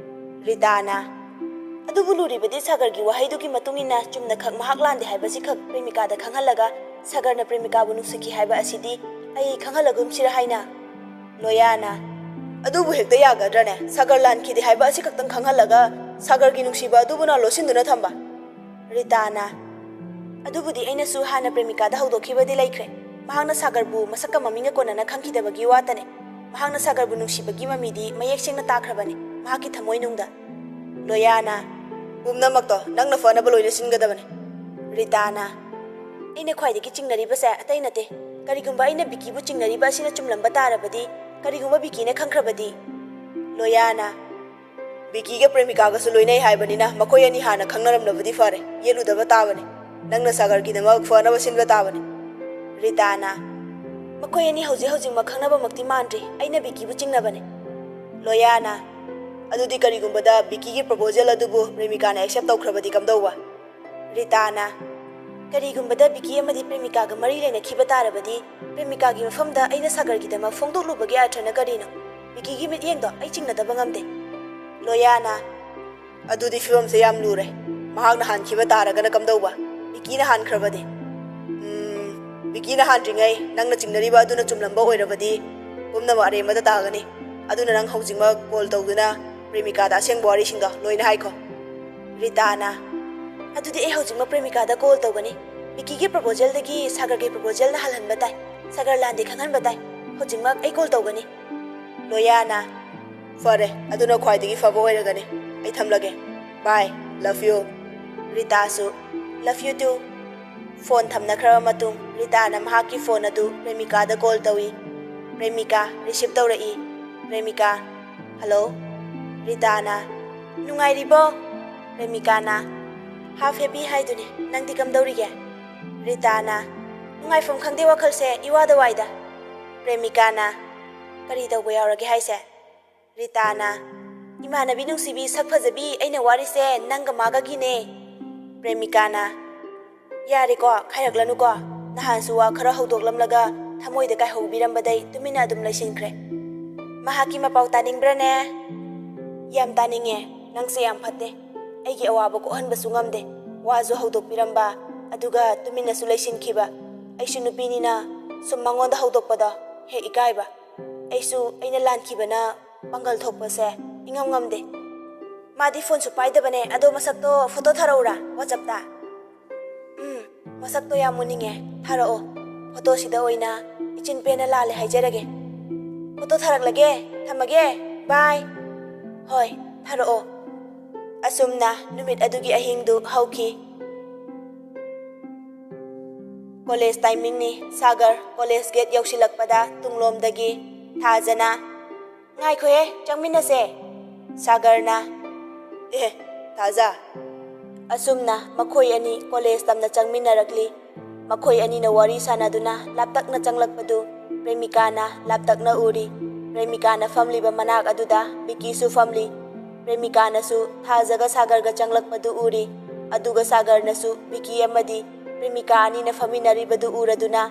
ꯔꯤꯇꯥꯅ, ꯑꯗꯨꯕꯨ ꯂꯨꯔꯤꯕꯗꯤ ꯁꯥꯒꯔꯒꯤ ꯋꯥꯍꯩꯗꯨꯒꯤ ꯃꯇꯨꯡ ꯏꯟꯅ ꯆꯨꯝꯅ ꯈꯛ ꯃꯍꯥꯛ ꯂꯥꯟꯗꯦ ꯍꯥꯏꯕꯁꯤ ꯈꯛ ꯄ꯭ꯔꯦꯃꯤꯀꯥꯗ ꯈꯪꯍꯜꯂꯒ ꯁꯥꯒꯔꯅ ꯄ꯭ꯔꯦꯃꯤꯀꯥꯕꯨ ꯅꯨꯡꯁꯤꯈꯤ ꯍꯥꯏꯕ ꯑꯁꯤꯗꯤ ꯑꯩ ꯈꯪꯍꯜꯂꯒꯨꯝꯁꯤꯔ ꯍꯥꯏꯅ꯫ ꯂꯣꯌꯥꯅ, ꯑꯗꯨꯕꯨ ꯍꯦꯛꯇ ꯌꯥꯒꯗ꯭ꯔꯅꯦ? ꯁꯥꯒꯔ ꯂꯥꯟꯈꯤꯗꯦ ꯍꯥꯏꯕ ꯑꯁꯤ ꯈꯛꯇꯪ ꯈꯪꯍꯜꯂꯒ ꯁꯥꯒꯔꯒꯤ ꯅꯨꯡꯁꯤꯕ ꯑꯗꯨꯕꯨꯅ ꯂꯣꯠꯁꯤꯟꯗꯨꯅ ꯊꯝꯕ? ꯔꯤꯇꯥꯅ, ꯑꯗꯨꯕꯨꯗꯤ ꯑꯩꯅꯁꯨ ꯍꯥꯟꯅ ꯄ꯭ꯔꯦꯃꯤꯀꯥꯗ ꯍꯧꯗꯣꯛꯈꯤꯕꯗꯤ ꯂꯩꯈ꯭ꯔꯦ꯫ ꯃꯍꯥꯛꯅ ꯁꯥꯒꯔꯕꯨ ꯃꯁꯛꯀ ꯃꯃꯤꯡꯒ ꯀꯣꯟꯅꯅ ꯈꯪꯈꯤꯗꯕꯒꯤ ꯋꯥꯇꯅꯦ꯫ ꯃꯍꯥꯛꯅ ꯁꯥꯒꯔꯕꯨ ꯅꯨꯡꯁꯤꯕꯒꯤ ꯃꯃꯤꯗꯤ ꯃꯌꯦꯛ ꯁꯦꯡꯅ ꯇꯥꯈ꯭ꯔꯕꯅꯤ ꯃꯍꯥꯛꯀꯤ ꯊꯃꯣꯏꯅꯨꯡꯗ꯫ ꯂꯣꯌꯥꯅ, ꯄꯨꯝꯅꯃꯛꯇꯣ ꯅꯪꯅ ꯐꯅꯕ ꯂꯣꯏꯅ ꯁꯤꯟꯒꯗꯕꯅꯤ꯫ ꯔꯤꯇꯥꯅ, ꯑꯩꯅ ꯈ꯭ꯋꯥꯏꯗꯒꯤ ꯆꯤꯡꯅꯔꯤꯕꯁꯦ ꯑꯇꯩ ꯅꯠꯇꯦ꯫ ꯀꯔꯤꯒꯨꯝꯕ ꯑꯩꯅ ꯕꯤꯀꯤꯕꯨ ꯆꯤꯡꯅꯔꯤꯕ ꯑꯁꯤꯅ ꯆꯨꯝꯂꯝꯕ ꯇꯥꯔꯕꯗꯤ, ꯀꯔꯤꯒꯨꯝꯕ ꯕꯤꯀꯤꯅ ꯈꯪꯈ꯭ꯔꯕꯗꯤ? ꯂꯣꯌꯥꯅ, ꯕꯤꯀꯤꯒ ꯄ꯭ꯔꯦꯃꯤꯀꯥꯒꯁꯨ ꯂꯣꯏꯅꯩ ꯍꯥꯏꯕꯅꯤꯅ ꯃꯈꯣꯏ ꯑꯅꯤ ꯍꯥꯟꯅ ꯈꯪꯅꯔꯝꯂꯕꯗꯤ ꯐꯔꯦ, ꯌꯦꯠꯂꯨꯗꯕ ꯇꯥꯕꯅꯤ꯫ ꯅꯪꯅ ꯁꯥꯒꯔꯒꯤꯗꯃꯛ ꯐꯅꯕ ꯁꯤꯟꯕ ꯇꯥꯕꯅꯤ꯫ ꯔꯤꯇꯥꯅ, ꯃꯈꯣꯏ ꯑꯅꯤ ꯍꯧꯖꯤꯛ ꯍꯧꯖꯤꯛꯃꯛ ꯈꯪꯅꯕꯃꯛꯇꯤ ꯃꯥꯟꯗ꯭ꯔꯤ, ꯑꯩꯅ ꯕꯤꯀꯤꯕꯨ ꯆꯤꯡꯅꯕꯅꯤ꯫ ꯂꯣꯌꯥꯅ, ꯑꯗꯨꯗꯤ ꯀꯔꯤꯒꯨꯝꯕꯗ ꯕꯤꯀꯤꯒꯤ ꯄ꯭ꯔꯣꯄꯣꯖꯦꯜ ꯑꯗꯨꯕꯨ ꯄ꯭ꯔꯦꯃꯤꯀꯥꯅ ꯑꯦꯛꯁꯦꯞ ꯇꯧꯈ꯭ꯔꯕꯗꯤ ꯀꯝꯗꯧꯕ? ꯔꯤꯇꯥꯅ, ꯀꯔꯤꯒꯨꯝꯕꯗ ꯕꯤꯀꯤ ꯑꯃꯗꯤ ꯄ꯭ꯔꯦꯃꯤꯀꯥꯒ ꯃꯔꯤ ꯂꯩꯅꯈꯤꯕ ꯇꯥꯔꯕꯗꯤ, ꯄ꯭ꯔꯦꯃꯤꯀꯥꯒꯤ ꯃꯐꯝꯗ ꯑꯩꯅ ꯁꯥꯒꯔꯒꯤꯗꯃꯛ ꯐꯣꯡꯗꯣꯛꯂꯨꯕꯒꯤ ꯑꯔꯊꯅ ꯀꯔꯤꯅꯣ? ꯕꯤꯀꯤꯒꯤ ꯃꯤꯠꯌꯦꯡꯗꯣ ꯑꯩ ꯆꯤꯡꯅꯗꯕ ꯉꯝꯗꯦ꯫ ꯂꯣꯌꯥꯅ, ꯑꯗꯨꯗꯤ ꯐꯤꯕꯝꯁꯦ ꯌꯥꯝ ꯂꯨꯔꯦ꯫ ꯃꯍꯥꯛꯅ ꯍꯥꯟꯈꯤꯕ ꯇꯥꯔꯒꯅ ꯀꯝꯗꯧꯕ? ꯕꯤꯀꯤꯅ ꯍꯥꯟꯈ꯭ꯔꯕꯗꯤ? ꯎꯝ, ꯕꯤꯀꯤꯅ ꯍꯥꯟꯗ꯭ꯔꯤꯉꯩ ꯅꯪꯅ ꯆꯤꯡꯅꯔꯤꯕ ꯑꯗꯨꯅ ꯆꯨꯝꯂꯝꯕ ꯑꯣꯏꯔꯕꯗꯤ ꯄꯨꯝꯅꯃꯛ ꯑꯔꯦꯝꯕꯗ ꯇꯥꯒꯅꯤ꯫ ꯑꯗꯨꯅ ꯅꯪ ꯍꯧꯖꯤꯛꯃꯛ ꯀꯣꯜ ꯇꯧꯗꯨꯅ ꯄ꯭ꯔꯦꯃꯤꯀꯥꯗ ꯑꯁꯦꯡꯕ ꯋꯥꯔꯤꯁꯤꯡꯗꯣ ꯂꯣꯏꯅ ꯍꯥꯏꯈꯣ꯫ ꯔꯤꯇꯥꯅ, ꯑꯗꯨꯗꯤ ꯑꯩ ꯍꯧꯖꯤꯛꯃꯛ ꯄ꯭ꯔꯦꯃꯤꯀꯥꯗ ꯀꯣꯜ ꯇꯧꯒꯅꯤ꯫ ꯕꯤꯀꯤꯒꯤ ꯄ꯭ꯔꯄꯣꯖꯦꯜꯗꯒꯤ ꯁꯥꯒꯔꯒꯤ ꯄ꯭ꯔꯄꯣꯖꯦꯜꯅ ꯍꯜꯍꯟꯕ ꯇꯥꯏ꯫ ꯁꯥꯒꯔ ꯂꯥꯟꯗꯦ ꯈꯪꯍꯟꯕ ꯇꯥꯏ꯫ ꯍꯧꯖꯤꯛꯃꯛ ꯑꯩ ꯀꯣꯜ ꯇꯧꯒꯅꯤ꯫ ꯂꯣꯌꯥꯅ, ꯐꯔꯦ, ꯑꯗꯨꯅ ꯈ꯭ꯋꯥꯏꯗꯒꯤ ꯐꯕ ꯑꯣꯏꯔꯒꯅꯤ꯫ ꯑꯩ ꯊꯝꯂꯒꯦ꯫ Bye, love you꯫ ꯔꯤꯇꯥꯁꯨ, love you too꯫ ꯐꯣꯟ ꯊꯝꯅꯈ꯭ꯔꯕ ꯃꯇꯨꯡ ꯔꯤꯇꯥꯅ ꯃꯍꯥꯛꯀꯤ ꯐꯣꯟ ꯑꯗꯨ ꯄ꯭ꯔꯦꯃꯤꯀꯥꯗ ꯀꯣꯜ ꯇꯧꯏ꯫ ꯄ꯭ꯔꯦꯃꯤꯀꯥ ꯔꯤꯁꯤꯞ ꯇꯧꯔꯛꯏ꯫ ꯄ꯭ꯔꯦꯃꯤꯀꯥ, ꯍꯜꯂꯣ꯫ ꯔꯤꯇꯥꯅ, "ꯅꯨꯡꯉꯥꯏꯔꯤꯕꯣ?" ꯄ꯭ꯔꯦꯃꯤꯀꯥꯅ, "ꯍꯥꯐ ꯍꯦꯕꯤ ꯍꯥꯏꯗꯨꯅꯤ, ꯅꯪꯗꯤ ꯀꯝꯗꯧꯔꯤꯒꯦ?" ꯔꯤꯇꯥꯅ, "ꯅꯨꯡꯉꯥꯏꯐꯝ ꯈꯪꯗꯦ ꯋꯥꯈꯜꯁꯦ ꯏꯋꯥꯗ ꯋꯥꯏꯗ꯫" ꯄ꯭ꯔꯦꯃꯤꯀꯥꯅ, "ꯀꯔꯤ ꯇꯧꯕ ꯌꯥꯎꯔꯒꯦ ꯍꯥꯏꯁꯦ?" ꯔꯤꯇꯥꯅ, "ꯏꯃꯥꯟꯅꯕꯤ ꯅꯨꯡꯁꯤꯕꯤ ꯁꯛ ꯐꯖꯕꯤ, ꯑꯩꯅ ꯋꯥꯔꯤꯁꯦ ꯅꯪꯒ ꯃꯥꯒꯒꯤꯅꯦ꯫" ꯄ꯭ꯔꯦꯃꯤꯀꯥꯅ, "ꯌꯥꯔꯦꯀꯣ, ꯈꯥꯏꯔꯛꯂꯅꯨꯀꯣ꯫ ꯅꯍꯥꯟꯁꯨ ꯋꯥ ꯈꯔ ꯍꯧꯗꯣꯛꯂꯝꯂꯒ ꯊꯃꯣꯏꯗ ꯀꯥꯏꯍꯧꯕꯤꯔꯝꯕꯗꯩ ꯇꯨꯃꯤꯟꯅ ꯑꯗꯨꯝ ꯂꯩꯁꯤꯟꯈ꯭ꯔꯦ꯫ ꯃꯍꯥꯛꯀꯤ ꯃꯄꯥꯎ ꯇꯥꯅꯤꯡꯕ꯭ꯔꯥꯅꯦ?" "ꯌꯥꯝ ꯇꯥꯅꯤꯡꯉꯦ꯫ ꯅꯪꯁꯦ ꯌꯥꯝ ꯐꯠꯇꯦ꯫ ꯑꯩꯒꯤ ꯑꯋꯥꯕ ꯀꯣꯛꯍꯟꯕꯁꯨ ꯉꯝꯗꯦ꯫ ꯋꯥꯁꯨ ꯍꯧꯗꯣꯛꯄꯤꯔꯝꯕ, ꯑꯗꯨꯒ ꯇꯨꯃꯤꯟꯅꯁꯨ ꯂꯩꯁꯤꯟꯈꯤꯕ꯫ ꯑꯩꯁꯨ ꯅꯨꯄꯤꯅꯤꯅ ꯁꯨꯝ ꯃꯉꯣꯟꯗ ꯍꯧꯗꯣꯛꯄꯗꯣ ꯍꯦꯛ ꯏꯀꯥꯏꯕ꯫ ꯑꯩꯁꯨ ꯑꯩꯅ ꯂꯥꯟꯈꯤꯕꯅ ꯄꯥꯡꯒꯜ ꯊꯣꯛꯄꯁꯦ ꯏꯉꯝ ꯉꯝꯗꯦ꯫" "ꯃꯥꯗꯤ ꯐꯣꯟꯁꯨ ꯄꯥꯏꯗꯕꯅꯦ꯫ ꯑꯗꯣ ꯃꯁꯛꯇꯣ ꯐꯣꯇꯣ ꯊꯥꯔꯛꯎꯔꯥ WhatsApp-ꯇ?" "ꯎꯝ, ꯃꯁꯛꯇꯣ ꯌꯥꯝ ꯎꯅꯤꯡꯉꯦ꯫ ꯊꯥꯔꯛꯑꯣ꯫ ꯐꯣꯇꯣꯁꯤꯗ ꯑꯣꯏꯅ ꯏꯆꯤꯟ ꯄꯦꯟꯅ ꯂꯥꯜꯂꯦ ꯍꯥꯏꯖꯔꯒꯦ꯫ ꯐꯣꯇꯣ ꯊꯥꯔꯛꯂꯒꯦ꯫ ꯊꯝꯃꯒꯦ꯫ ꯕꯥꯏ꯫" "ꯍꯣꯏ, ꯊꯥꯔꯛꯑꯣ꯫" ꯑꯁꯨꯝꯅ ꯅꯨꯃꯤꯠ ꯑꯗꯨꯒꯤ ꯑꯍꯤꯡꯗꯨ ꯍꯧꯈꯤ꯫ ꯀꯣꯂꯦꯖ ꯇꯥꯏꯃꯤꯡꯅꯤ꯫ ꯁꯥꯒꯔ ꯀꯣꯂꯦꯖ ꯒꯦꯠ ꯌꯧꯁꯤꯜꯂꯛꯄꯗ ꯇꯨꯡꯂꯣꯝꯗꯒꯤ ꯊꯥꯖꯅ, "ꯉꯥꯏꯈꯣꯍꯦ, ꯆꯪꯃꯤꯟꯅꯁꯦ꯫" ꯁꯥꯒꯔꯅ, "ꯑꯦ, ꯊꯥꯖ꯫" ꯑꯁꯨꯝꯅ ꯃꯈꯣꯏ ꯑꯅꯤ ꯀꯣꯂꯦꯖ ꯇꯝꯅ ꯆꯪꯃꯤꯟꯅꯔꯛꯂꯤ꯫ ꯃꯈꯣꯏ ꯑꯅꯤꯅ ꯋꯥꯔꯤ ꯁꯥꯟꯅꯗꯨꯅ ꯂꯥꯞꯇꯛꯅ ꯆꯪꯂꯛꯄꯗꯨ ꯄ꯭ꯔꯦꯃꯤꯀꯥꯅ ꯂꯥꯞꯇꯛꯅ ꯎꯔꯤ꯫ ꯄ꯭ꯔꯦꯃꯤꯀꯥꯅ ꯐꯝꯂꯤꯕ ꯃꯅꯥꯛ ꯑꯗꯨꯗ ꯕꯤꯀꯤꯁꯨ ꯐꯝꯂꯤ꯫ ꯄ꯭ꯔꯦꯃꯤꯀꯥꯅꯁꯨ ꯊꯥꯖꯒ ꯁꯥꯒꯔꯒ ꯆꯪꯂꯛꯄꯗꯨ ꯎꯔꯤ꯫ ꯑꯗꯨꯒ ꯁꯥꯒꯔꯅꯁꯨ ꯕꯤꯀꯤ ꯑꯃꯗꯤ ꯄ꯭ꯔꯦꯃꯤꯀꯥ ꯑꯅꯤꯅ ꯐꯝꯃꯤꯟꯅꯔꯤꯕꯗꯨ ꯎꯔꯗꯨꯅ,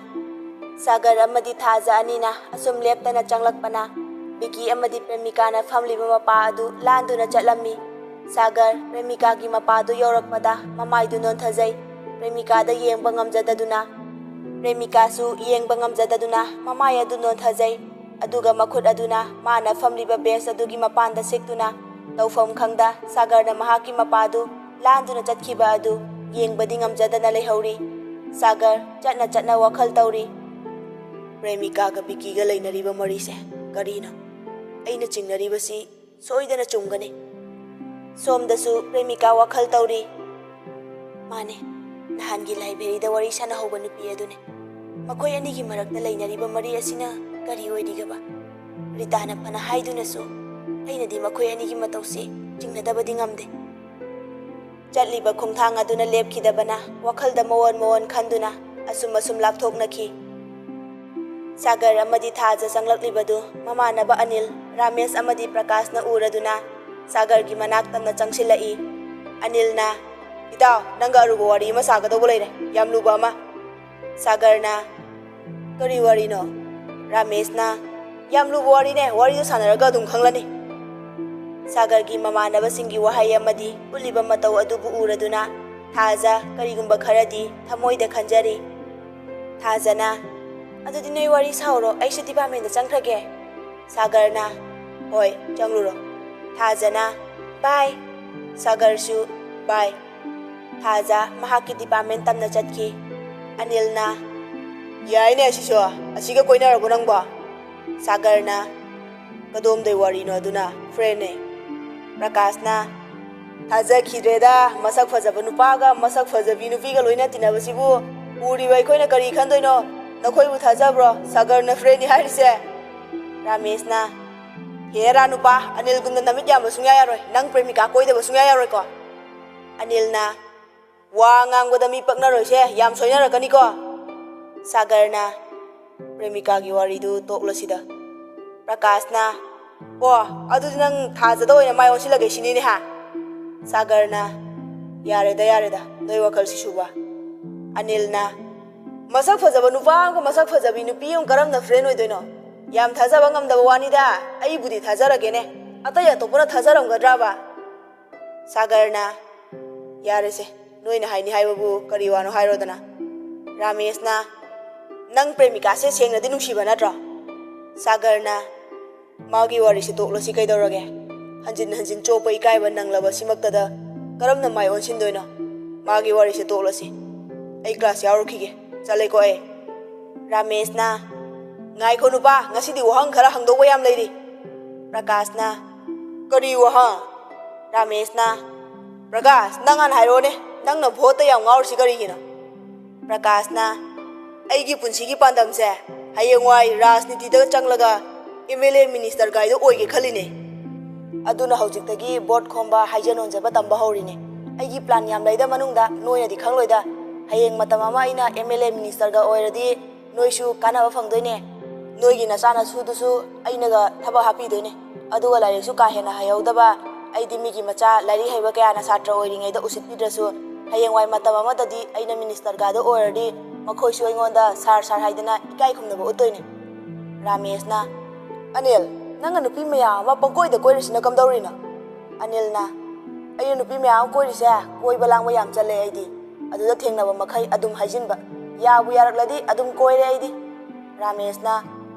ꯁꯥꯒꯔ ꯑꯃꯗꯤ ꯊꯥꯖ ꯑꯅꯤꯅ ꯑꯁꯨꯝ ꯂꯦꯞꯇꯅ ꯆꯪꯂꯛꯄꯅ ꯕꯤꯀꯤ ꯑꯃꯗꯤ ꯄ꯭ꯔꯦꯃꯤꯀꯥꯅ ꯐꯝꯂꯤꯕ ꯃꯄꯥ ꯑꯗꯨ ꯂꯥꯟꯗꯨꯅ ꯆꯠꯂꯝꯃꯤ꯫ ꯁꯥꯒꯔ ꯄ꯭ꯔꯦꯃꯤꯀꯥꯒꯤ ꯃꯄꯥꯗꯨ ꯌꯧꯔꯛꯄꯗ ꯃꯃꯥꯏꯗꯨ ꯅꯣꯟꯊꯖꯩ꯫ ꯄ꯭ꯔꯦꯃꯤꯀꯥꯗ ꯌꯦꯡꯕ ꯉꯝꯖꯗꯗꯨꯅ, ꯄ꯭ꯔꯦꯃꯤꯀꯥꯁꯨ ꯌꯦꯡꯕ ꯉꯝꯖꯗꯗꯨꯅ ꯃꯃꯥꯏ ꯑꯗꯨ ꯅꯣꯟꯊꯖꯩ꯫ ꯑꯗꯨꯒ ꯃꯈꯨꯠ ꯑꯗꯨꯅ ꯃꯥꯅ ꯐꯝꯂꯤꯕ ꯕꯦꯟꯆ ꯑꯗꯨꯒꯤ ꯃꯄꯥꯟꯗ ꯁꯤꯛꯇꯨꯅ, ꯇꯧꯐꯝ ꯈꯪꯗ ꯁꯥꯒꯔꯅ ꯃꯍꯥꯛꯀꯤ ꯃꯄꯥꯗꯨ ꯂꯥꯟꯗꯨꯅ ꯆꯠꯈꯤꯕ ꯑꯗꯨ ꯌꯦꯡꯕꯗꯤ ꯉꯝꯖꯗꯅ ꯂꯩꯍꯧꯔꯤ꯫ ꯁꯥꯒꯔ ꯆꯠꯅ ꯆꯠꯅ ꯋꯥꯈꯜ ꯇꯧꯔꯤ꯫ "ꯄ꯭ꯔꯦꯃꯤꯀꯥꯒ ꯕꯤꯀꯤꯒ ꯂꯩꯅꯔꯤꯕ ꯃꯔꯤꯁꯦ ꯀꯔꯤꯅꯣ? ꯑꯩꯅ ꯆꯤꯡꯅꯔꯤꯕꯁꯤ ꯁꯣꯏꯗꯅ ꯆꯨꯝꯒꯅꯤ꯫" ꯁꯣꯝꯗꯁꯨ ꯄ꯭ꯔꯦꯃꯤꯀꯥ ꯋꯥꯈꯜ ꯇꯧꯔꯤ꯫ "ꯃꯥꯅꯦ, ꯅꯍꯥꯟꯒꯤ ꯂꯥꯏꯕ꯭ꯔꯦꯔꯤꯗ ꯋꯥꯔꯤ ꯁꯥꯟꯅꯍꯧꯕ ꯅꯨꯄꯤ ꯑꯗꯨꯅꯦ꯫ ꯃꯈꯣꯏ ꯑꯅꯤꯒꯤ ꯃꯔꯛꯇ ꯂꯩꯅꯔꯤꯕ ꯃꯔꯤ ꯑꯁꯤꯅ ꯀꯔꯤ ꯑꯣꯏꯔꯤꯒꯕ? ꯔꯤꯇꯥꯅ ꯐꯅ ꯍꯥꯏꯗꯨꯅꯁꯨ ꯑꯩꯅꯗꯤ ꯃꯈꯣꯏ ꯑꯅꯤꯒꯤ ꯃꯇꯧꯁꯤ ꯆꯤꯡꯅꯗꯕꯗꯤ ꯉꯝꯗꯦ꯫ ꯆꯠꯂꯤꯕ ꯈꯣꯡꯊꯥꯡ ꯑꯗꯨꯅ ꯂꯦꯞꯈꯤꯗꯕꯅ ꯋꯥꯈꯜꯗ ꯃꯑꯣꯟ ꯃꯑꯣꯟ ꯈꯟꯗꯨꯅ ꯑꯁꯨꯝ ꯑꯁꯨꯝ ꯂꯥꯞꯊꯣꯛꯅꯈꯤ꯫ ꯁꯥꯒꯔ ꯑꯃꯗꯤ ꯊꯥꯖ ꯆꯪꯂꯛꯂꯤꯕꯗꯨ ꯃꯃꯥꯟꯅꯕ ꯑꯅꯤꯜ, ꯔꯥꯃꯦꯁ ꯑꯃꯗꯤ ꯄ꯭ꯔꯀꯥꯁꯅ ꯎꯔꯗꯨꯅ ꯁꯥꯒꯔꯒꯤ ꯃꯅꯥꯛ ꯇꯝꯅ ꯆꯪꯁꯤꯜꯂꯛꯏ꯫ ꯑꯅꯤꯜꯅ, "ꯏꯇꯥꯎ, ꯅꯪꯒ ꯑꯔꯨꯕ ꯋꯥꯔꯤ ꯑꯃ ꯁꯥꯒꯗꯧꯕ ꯂꯩꯔꯦ, ꯌꯥꯝ ꯂꯨꯕ ꯑꯃ꯫" ꯁꯥꯒꯔꯅ, "ꯀꯔꯤ ꯋꯥꯔꯤꯅꯣ?" ꯔꯥꯃꯦꯁꯅ, "ꯌꯥꯝ ꯂꯨꯕ ꯋꯥꯔꯤꯅꯦ, ꯋꯥꯔꯤꯗꯨ ꯁꯥꯟꯅꯔꯒ ꯑꯗꯨꯝ ꯈꯪꯂꯅꯤ꯫" ꯁꯥꯒꯔꯒꯤ ꯃꯃꯥꯟꯅꯕꯁꯤꯡꯒꯤ ꯋꯥꯍꯩ ꯑꯃꯗꯤ ꯎꯠꯂꯤꯕ ꯃꯇꯧ ꯑꯗꯨꯕꯨ ꯎꯔꯗꯨꯅ ꯊꯥꯖ ꯀꯔꯤꯒꯨꯝꯕ ꯈꯔꯗꯤ ꯊꯃꯣꯏꯗ ꯈꯟꯖꯔꯤ꯫ ꯊꯥꯖꯅ, "ꯑꯗꯨꯗꯤ ꯅꯣꯏ ꯋꯥꯔꯤ ꯁꯥꯎꯔꯣ, ꯑꯩꯁꯨ ꯗꯤꯄꯥꯔꯠꯃꯦꯟꯗ ꯆꯪꯈ꯭ꯔꯒꯦ꯫" ꯁꯥꯒꯔꯅ, "ꯍꯣꯏ, ꯆꯪꯂꯨꯔꯣ꯫" ꯊꯥꯖꯅ, "ꯕꯥꯏ꯫" ꯁꯥꯒꯔꯁꯨ, "ꯕꯥꯏ꯫" ꯊꯥꯖ ꯃꯍꯥꯛꯀꯤ ꯗꯤꯄꯥꯔꯠꯃꯦꯟ ꯇꯝꯅ ꯆꯠꯈꯤ꯫ ꯑꯅꯤꯜꯅ, "ꯌꯥꯏꯅꯦ ꯑꯁꯤꯁꯨ, ꯑꯁꯤꯒ ꯀꯣꯏꯅꯔꯕꯣ ꯅꯪꯕꯣ?" ꯁꯥꯒꯔꯅ, "ꯀꯗꯣꯝꯗꯩ ꯋꯥꯔꯤꯅꯣ ꯑꯗꯨꯅ? ꯐ꯭ꯔꯦꯟꯅꯦ꯫" ꯄ꯭ꯔꯀꯥꯁꯅ, "ꯊꯥꯖꯈꯤꯗ꯭ꯔꯦꯗ, ꯃꯁꯛ ꯐꯖꯕ ꯅꯨꯄꯥꯒ ꯃꯁꯛ ꯐꯖꯕꯤ ꯅꯨꯄꯤꯒ ꯂꯣꯏꯅ ꯇꯤꯟꯅꯕꯁꯤꯕꯨ ꯎꯔꯤꯕ ꯑꯩꯈꯣꯏꯅ ꯀꯔꯤ ꯈꯟꯗꯣꯏꯅꯣ? ꯅꯈꯣꯏꯕꯨ ꯊꯥꯖꯕ꯭ꯔꯣ ꯁꯥꯒꯔꯅ ꯐ꯭ꯔꯦꯟꯅꯤ ꯍꯥꯏꯔꯤꯁꯦ?" ꯔꯥꯃꯦꯁꯅ, "ꯍꯦꯔꯥ ꯅꯨꯄꯥ, ꯑꯅꯤꯜꯒꯨꯝꯅ ꯅꯃꯤꯠ ꯌꯥꯝꯕ ꯁꯨꯡꯌꯥ ꯌꯥꯔꯣꯏ, ꯅꯪ ꯄ꯭ꯔꯦꯃꯤꯀꯥ ꯀꯣꯏꯗꯕ ꯁꯨꯡꯌꯥ ꯌꯥꯔꯣꯏꯀꯣ?" ꯑꯅꯤꯜꯅ, "ꯋꯥ ꯉꯥꯡꯕꯗ ꯃꯤ ꯄꯛꯅꯔꯣꯏꯁꯦ, ꯌꯥꯝ ꯁꯣꯏꯅꯔꯛꯀꯅꯤꯀꯣ꯫" ꯁꯥꯒꯔꯅ, "ꯄ꯭ꯔꯦꯃꯤꯀꯥꯒꯤ ꯋꯥꯔꯤꯗꯨ ꯇꯣꯛꯂꯁꯤꯗ꯫" ꯄ꯭ꯔꯀꯥꯁꯅ, "ꯑꯣ, ꯑꯗꯨꯗꯤ ꯅꯪ ꯊꯥꯖꯗ ꯑꯣꯏꯅ ꯃꯥꯏ ꯑꯣꯟꯁꯤꯜꯂꯒꯦ ꯁꯤꯅꯤꯅꯦ ꯍꯥ?" ꯁꯥꯒꯔꯅ, "ꯌꯥꯔꯦꯗ, ꯌꯥꯔꯦꯗ, ꯅꯣꯏ ꯋꯥꯈꯜꯁꯤꯁꯨꯕ꯫" ꯑꯅꯤꯜꯅ, "ꯃꯁꯛ ꯐꯖꯕ ꯅꯨꯄꯥ ꯑꯃꯒ ꯃꯁꯛ ꯐꯖꯕꯤ ꯅꯨꯄꯤ ꯑꯃ ꯀꯔꯝꯅ ꯐ꯭ꯔꯦꯟ ꯑꯣꯏꯗꯣꯏꯅꯣ? ꯌꯥꯝ ꯊꯥꯖꯕ ꯉꯝꯗꯕ ꯋꯥꯅꯤꯗ, ꯑꯩꯕꯨꯗꯤ ꯊꯥꯖꯔꯒꯦꯅꯦ, ꯑꯇꯩ ꯑꯇꯣꯞꯄꯅ ꯊꯥꯖꯔꯝꯒꯗ꯭ꯔꯕ?" ꯁꯥꯒꯔꯅ, "ꯌꯥꯔꯦꯁꯦ, ꯅꯣꯏꯅ ꯍꯥꯏꯅꯤ ꯍꯥꯏꯕꯕꯨ ꯀꯔꯤ ꯋꯥꯅꯣ ꯍꯥꯏꯔꯣꯗꯅ꯫" ꯔꯥꯃꯦꯁꯅ, "ꯅꯪ ꯄ꯭ꯔꯦꯃꯤꯀꯥꯁꯦ ꯁꯦꯡꯅꯗꯤ ꯅꯨꯡꯁꯤꯕ ꯅꯠꯇ꯭ꯔꯣ?" ꯁꯥꯒꯔꯅ, "ꯃꯥꯒꯤ ꯋꯥꯔꯤꯁꯦ ꯇꯣꯛꯂꯁꯤ ꯀꯩꯗꯧꯔꯒꯦ? ꯍꯟꯖꯤꯟ ꯍꯟꯖꯤꯟ ꯆꯣꯞꯄ ꯏꯀꯥꯏꯕ ꯅꯪꯂꯕ ꯁꯤꯃꯛꯇꯗ ꯀꯔꯝꯅ ꯃꯥꯏ ꯑꯣꯟꯁꯤꯟꯗꯣꯏꯅꯣ? ꯃꯥꯒꯤ ꯋꯥꯔꯤꯁꯦ ꯇꯣꯛꯂꯁꯤ꯫ ꯑꯩ ꯀ꯭ꯂꯥꯁ ꯌꯥꯎꯔꯨꯈꯤꯒꯦ, ꯆꯠꯂꯦꯀꯣ ꯑꯩ꯫" ꯔꯥꯃꯦꯁꯅ, "ꯉꯥꯏꯈꯣ ꯅꯨꯄꯥ, ꯉꯁꯤꯗꯤ ꯋꯥꯍꯪ ꯈꯔ ꯍꯪꯗꯧꯕ ꯌꯥꯝ ꯂꯩꯔꯤ꯫" ꯄ꯭ꯔꯀꯥꯁꯅ, "ꯀꯔꯤ ꯋꯥꯍꯪ?" ꯔꯥꯃꯦꯁꯅ, "ꯄ꯭ꯔꯀꯥꯁ, ꯅꯪ ꯍꯥꯟꯅ ꯍꯥꯏꯔꯛꯑꯣꯅꯦ, ꯅꯪꯅ ꯚꯣꯠꯇ ꯌꯥꯝ ꯉꯥꯎꯔꯤꯁꯤ ꯀꯔꯤꯒꯤꯅꯣ?" ꯄ꯭ꯔꯀꯥꯁꯅ, "ꯑꯩꯒꯤ ꯄꯨꯟꯁꯤꯒꯤ ꯄꯥꯟꯗꯝꯁꯦ ꯍꯌꯦꯡꯋꯥꯏ ꯔꯥꯖꯅꯤꯇꯤꯗ ꯆꯪꯂꯒ ꯑꯦꯝ ꯑꯦꯜ ꯑꯦ ꯃꯤꯅꯤꯁꯇꯔ ꯒꯥꯏꯗꯣ ꯑꯣꯏꯒꯦ ꯈꯜꯂꯤꯅꯦ꯫" ꯑꯗꯨꯅ ꯍꯧꯖꯤꯛꯇꯒꯤ ꯚꯣꯠ ꯈꯣꯝꯕ, ꯍꯥꯏꯖ ꯅꯣꯟꯖꯕ ꯇꯝꯕ ꯍꯧꯔꯤꯅꯦ꯫ ꯑꯩꯒꯤ ꯄ꯭ꯂꯥꯟ ꯌꯥꯝ ꯂꯩꯗ ꯃꯅꯨꯡꯗ, ꯅꯣꯏꯅꯗꯤ ꯈꯪꯂꯣꯏꯗ꯫ ꯍꯌꯦꯡ ꯃꯇꯝ ꯑꯃ ꯑꯩꯅ ꯑꯦꯝ ꯑꯦꯜ ꯑꯦ ꯃꯤꯅꯤꯁꯇꯔꯒ ꯑꯣꯏꯔꯗꯤ ꯅꯣꯏꯁꯨ ꯀꯥꯟꯅꯕ ꯐꯪꯗꯣꯏꯅꯦ꯫ ꯅꯣꯏꯒꯤ ꯅꯆꯥꯅꯁꯨꯗꯨꯁꯨ ꯑꯩꯅꯒ ꯊꯕꯛ ꯍꯥꯞꯄꯤꯗꯣꯏꯅꯦ꯫ ꯑꯗꯨꯒ ꯂꯥꯏꯔꯤꯛꯁꯨ ꯀꯥ ꯍꯦꯟꯅ ꯍꯩꯍꯧꯗꯕ ꯑꯩꯗꯤ ꯃꯤꯒꯤ ꯃꯆꯥ ꯂꯥꯏꯔꯤꯛ ꯍꯩꯕ ꯀꯌꯥꯅ ꯁꯥꯇ꯭ꯔ ꯑꯣꯏꯔꯤꯉꯩꯗ ꯎꯁꯤꯠꯄꯤꯗ꯭ꯔꯁꯨ, ꯍꯌꯦꯡꯋꯥꯏ ꯃꯇꯝ ꯑꯃꯗꯗꯤ ꯑꯩꯅ ꯃꯤꯅꯤꯁꯇꯔꯒꯗꯣ ꯑꯣꯏꯔꯗꯤ ꯃꯈꯣꯏꯁꯨ ꯑꯩꯉꯣꯟꯗ "ꯁꯥꯔ, ꯁꯥꯔ" ꯍꯥꯏꯗꯅ ꯏꯀꯥꯏ ꯈꯨꯝꯅꯕ ꯎꯠꯇꯣꯏꯅꯦ꯫ ꯔꯥꯃꯦꯁꯅ, "ꯑꯅꯤꯜ, ꯅꯪꯅ ꯅꯨꯄꯤ ꯃꯌꯥꯝ ꯑꯃ ꯄꯪꯀꯣꯏꯗ ꯀꯣꯏꯔꯤꯁꯤꯅ ꯀꯝꯗꯧꯔꯤꯅꯣ?" ꯑꯅꯤꯜꯅ, "ꯑꯩꯅ ꯅꯨꯄꯤ ꯃꯌꯥꯝ ꯑꯃ ꯀꯣꯏꯔꯤꯁꯦ ꯀꯣꯏꯕ ꯂꯥꯡꯕ ꯌꯥꯝ ꯆꯠꯂꯦ ꯑꯩꯗꯤ꯫ ꯑꯗꯨꯗ ꯊꯦꯡꯅꯕ ꯃꯈꯩ ꯑꯗꯨꯝ ꯍꯥꯏꯖꯤꯟꯕ꯫ ꯌꯥꯕꯨ ꯌꯥꯔꯛꯂꯗꯤ ꯑꯗꯨꯝ ꯀꯣꯏꯔꯦ ꯑꯩꯗꯤ꯫" ꯔꯥꯃꯦꯁꯅ,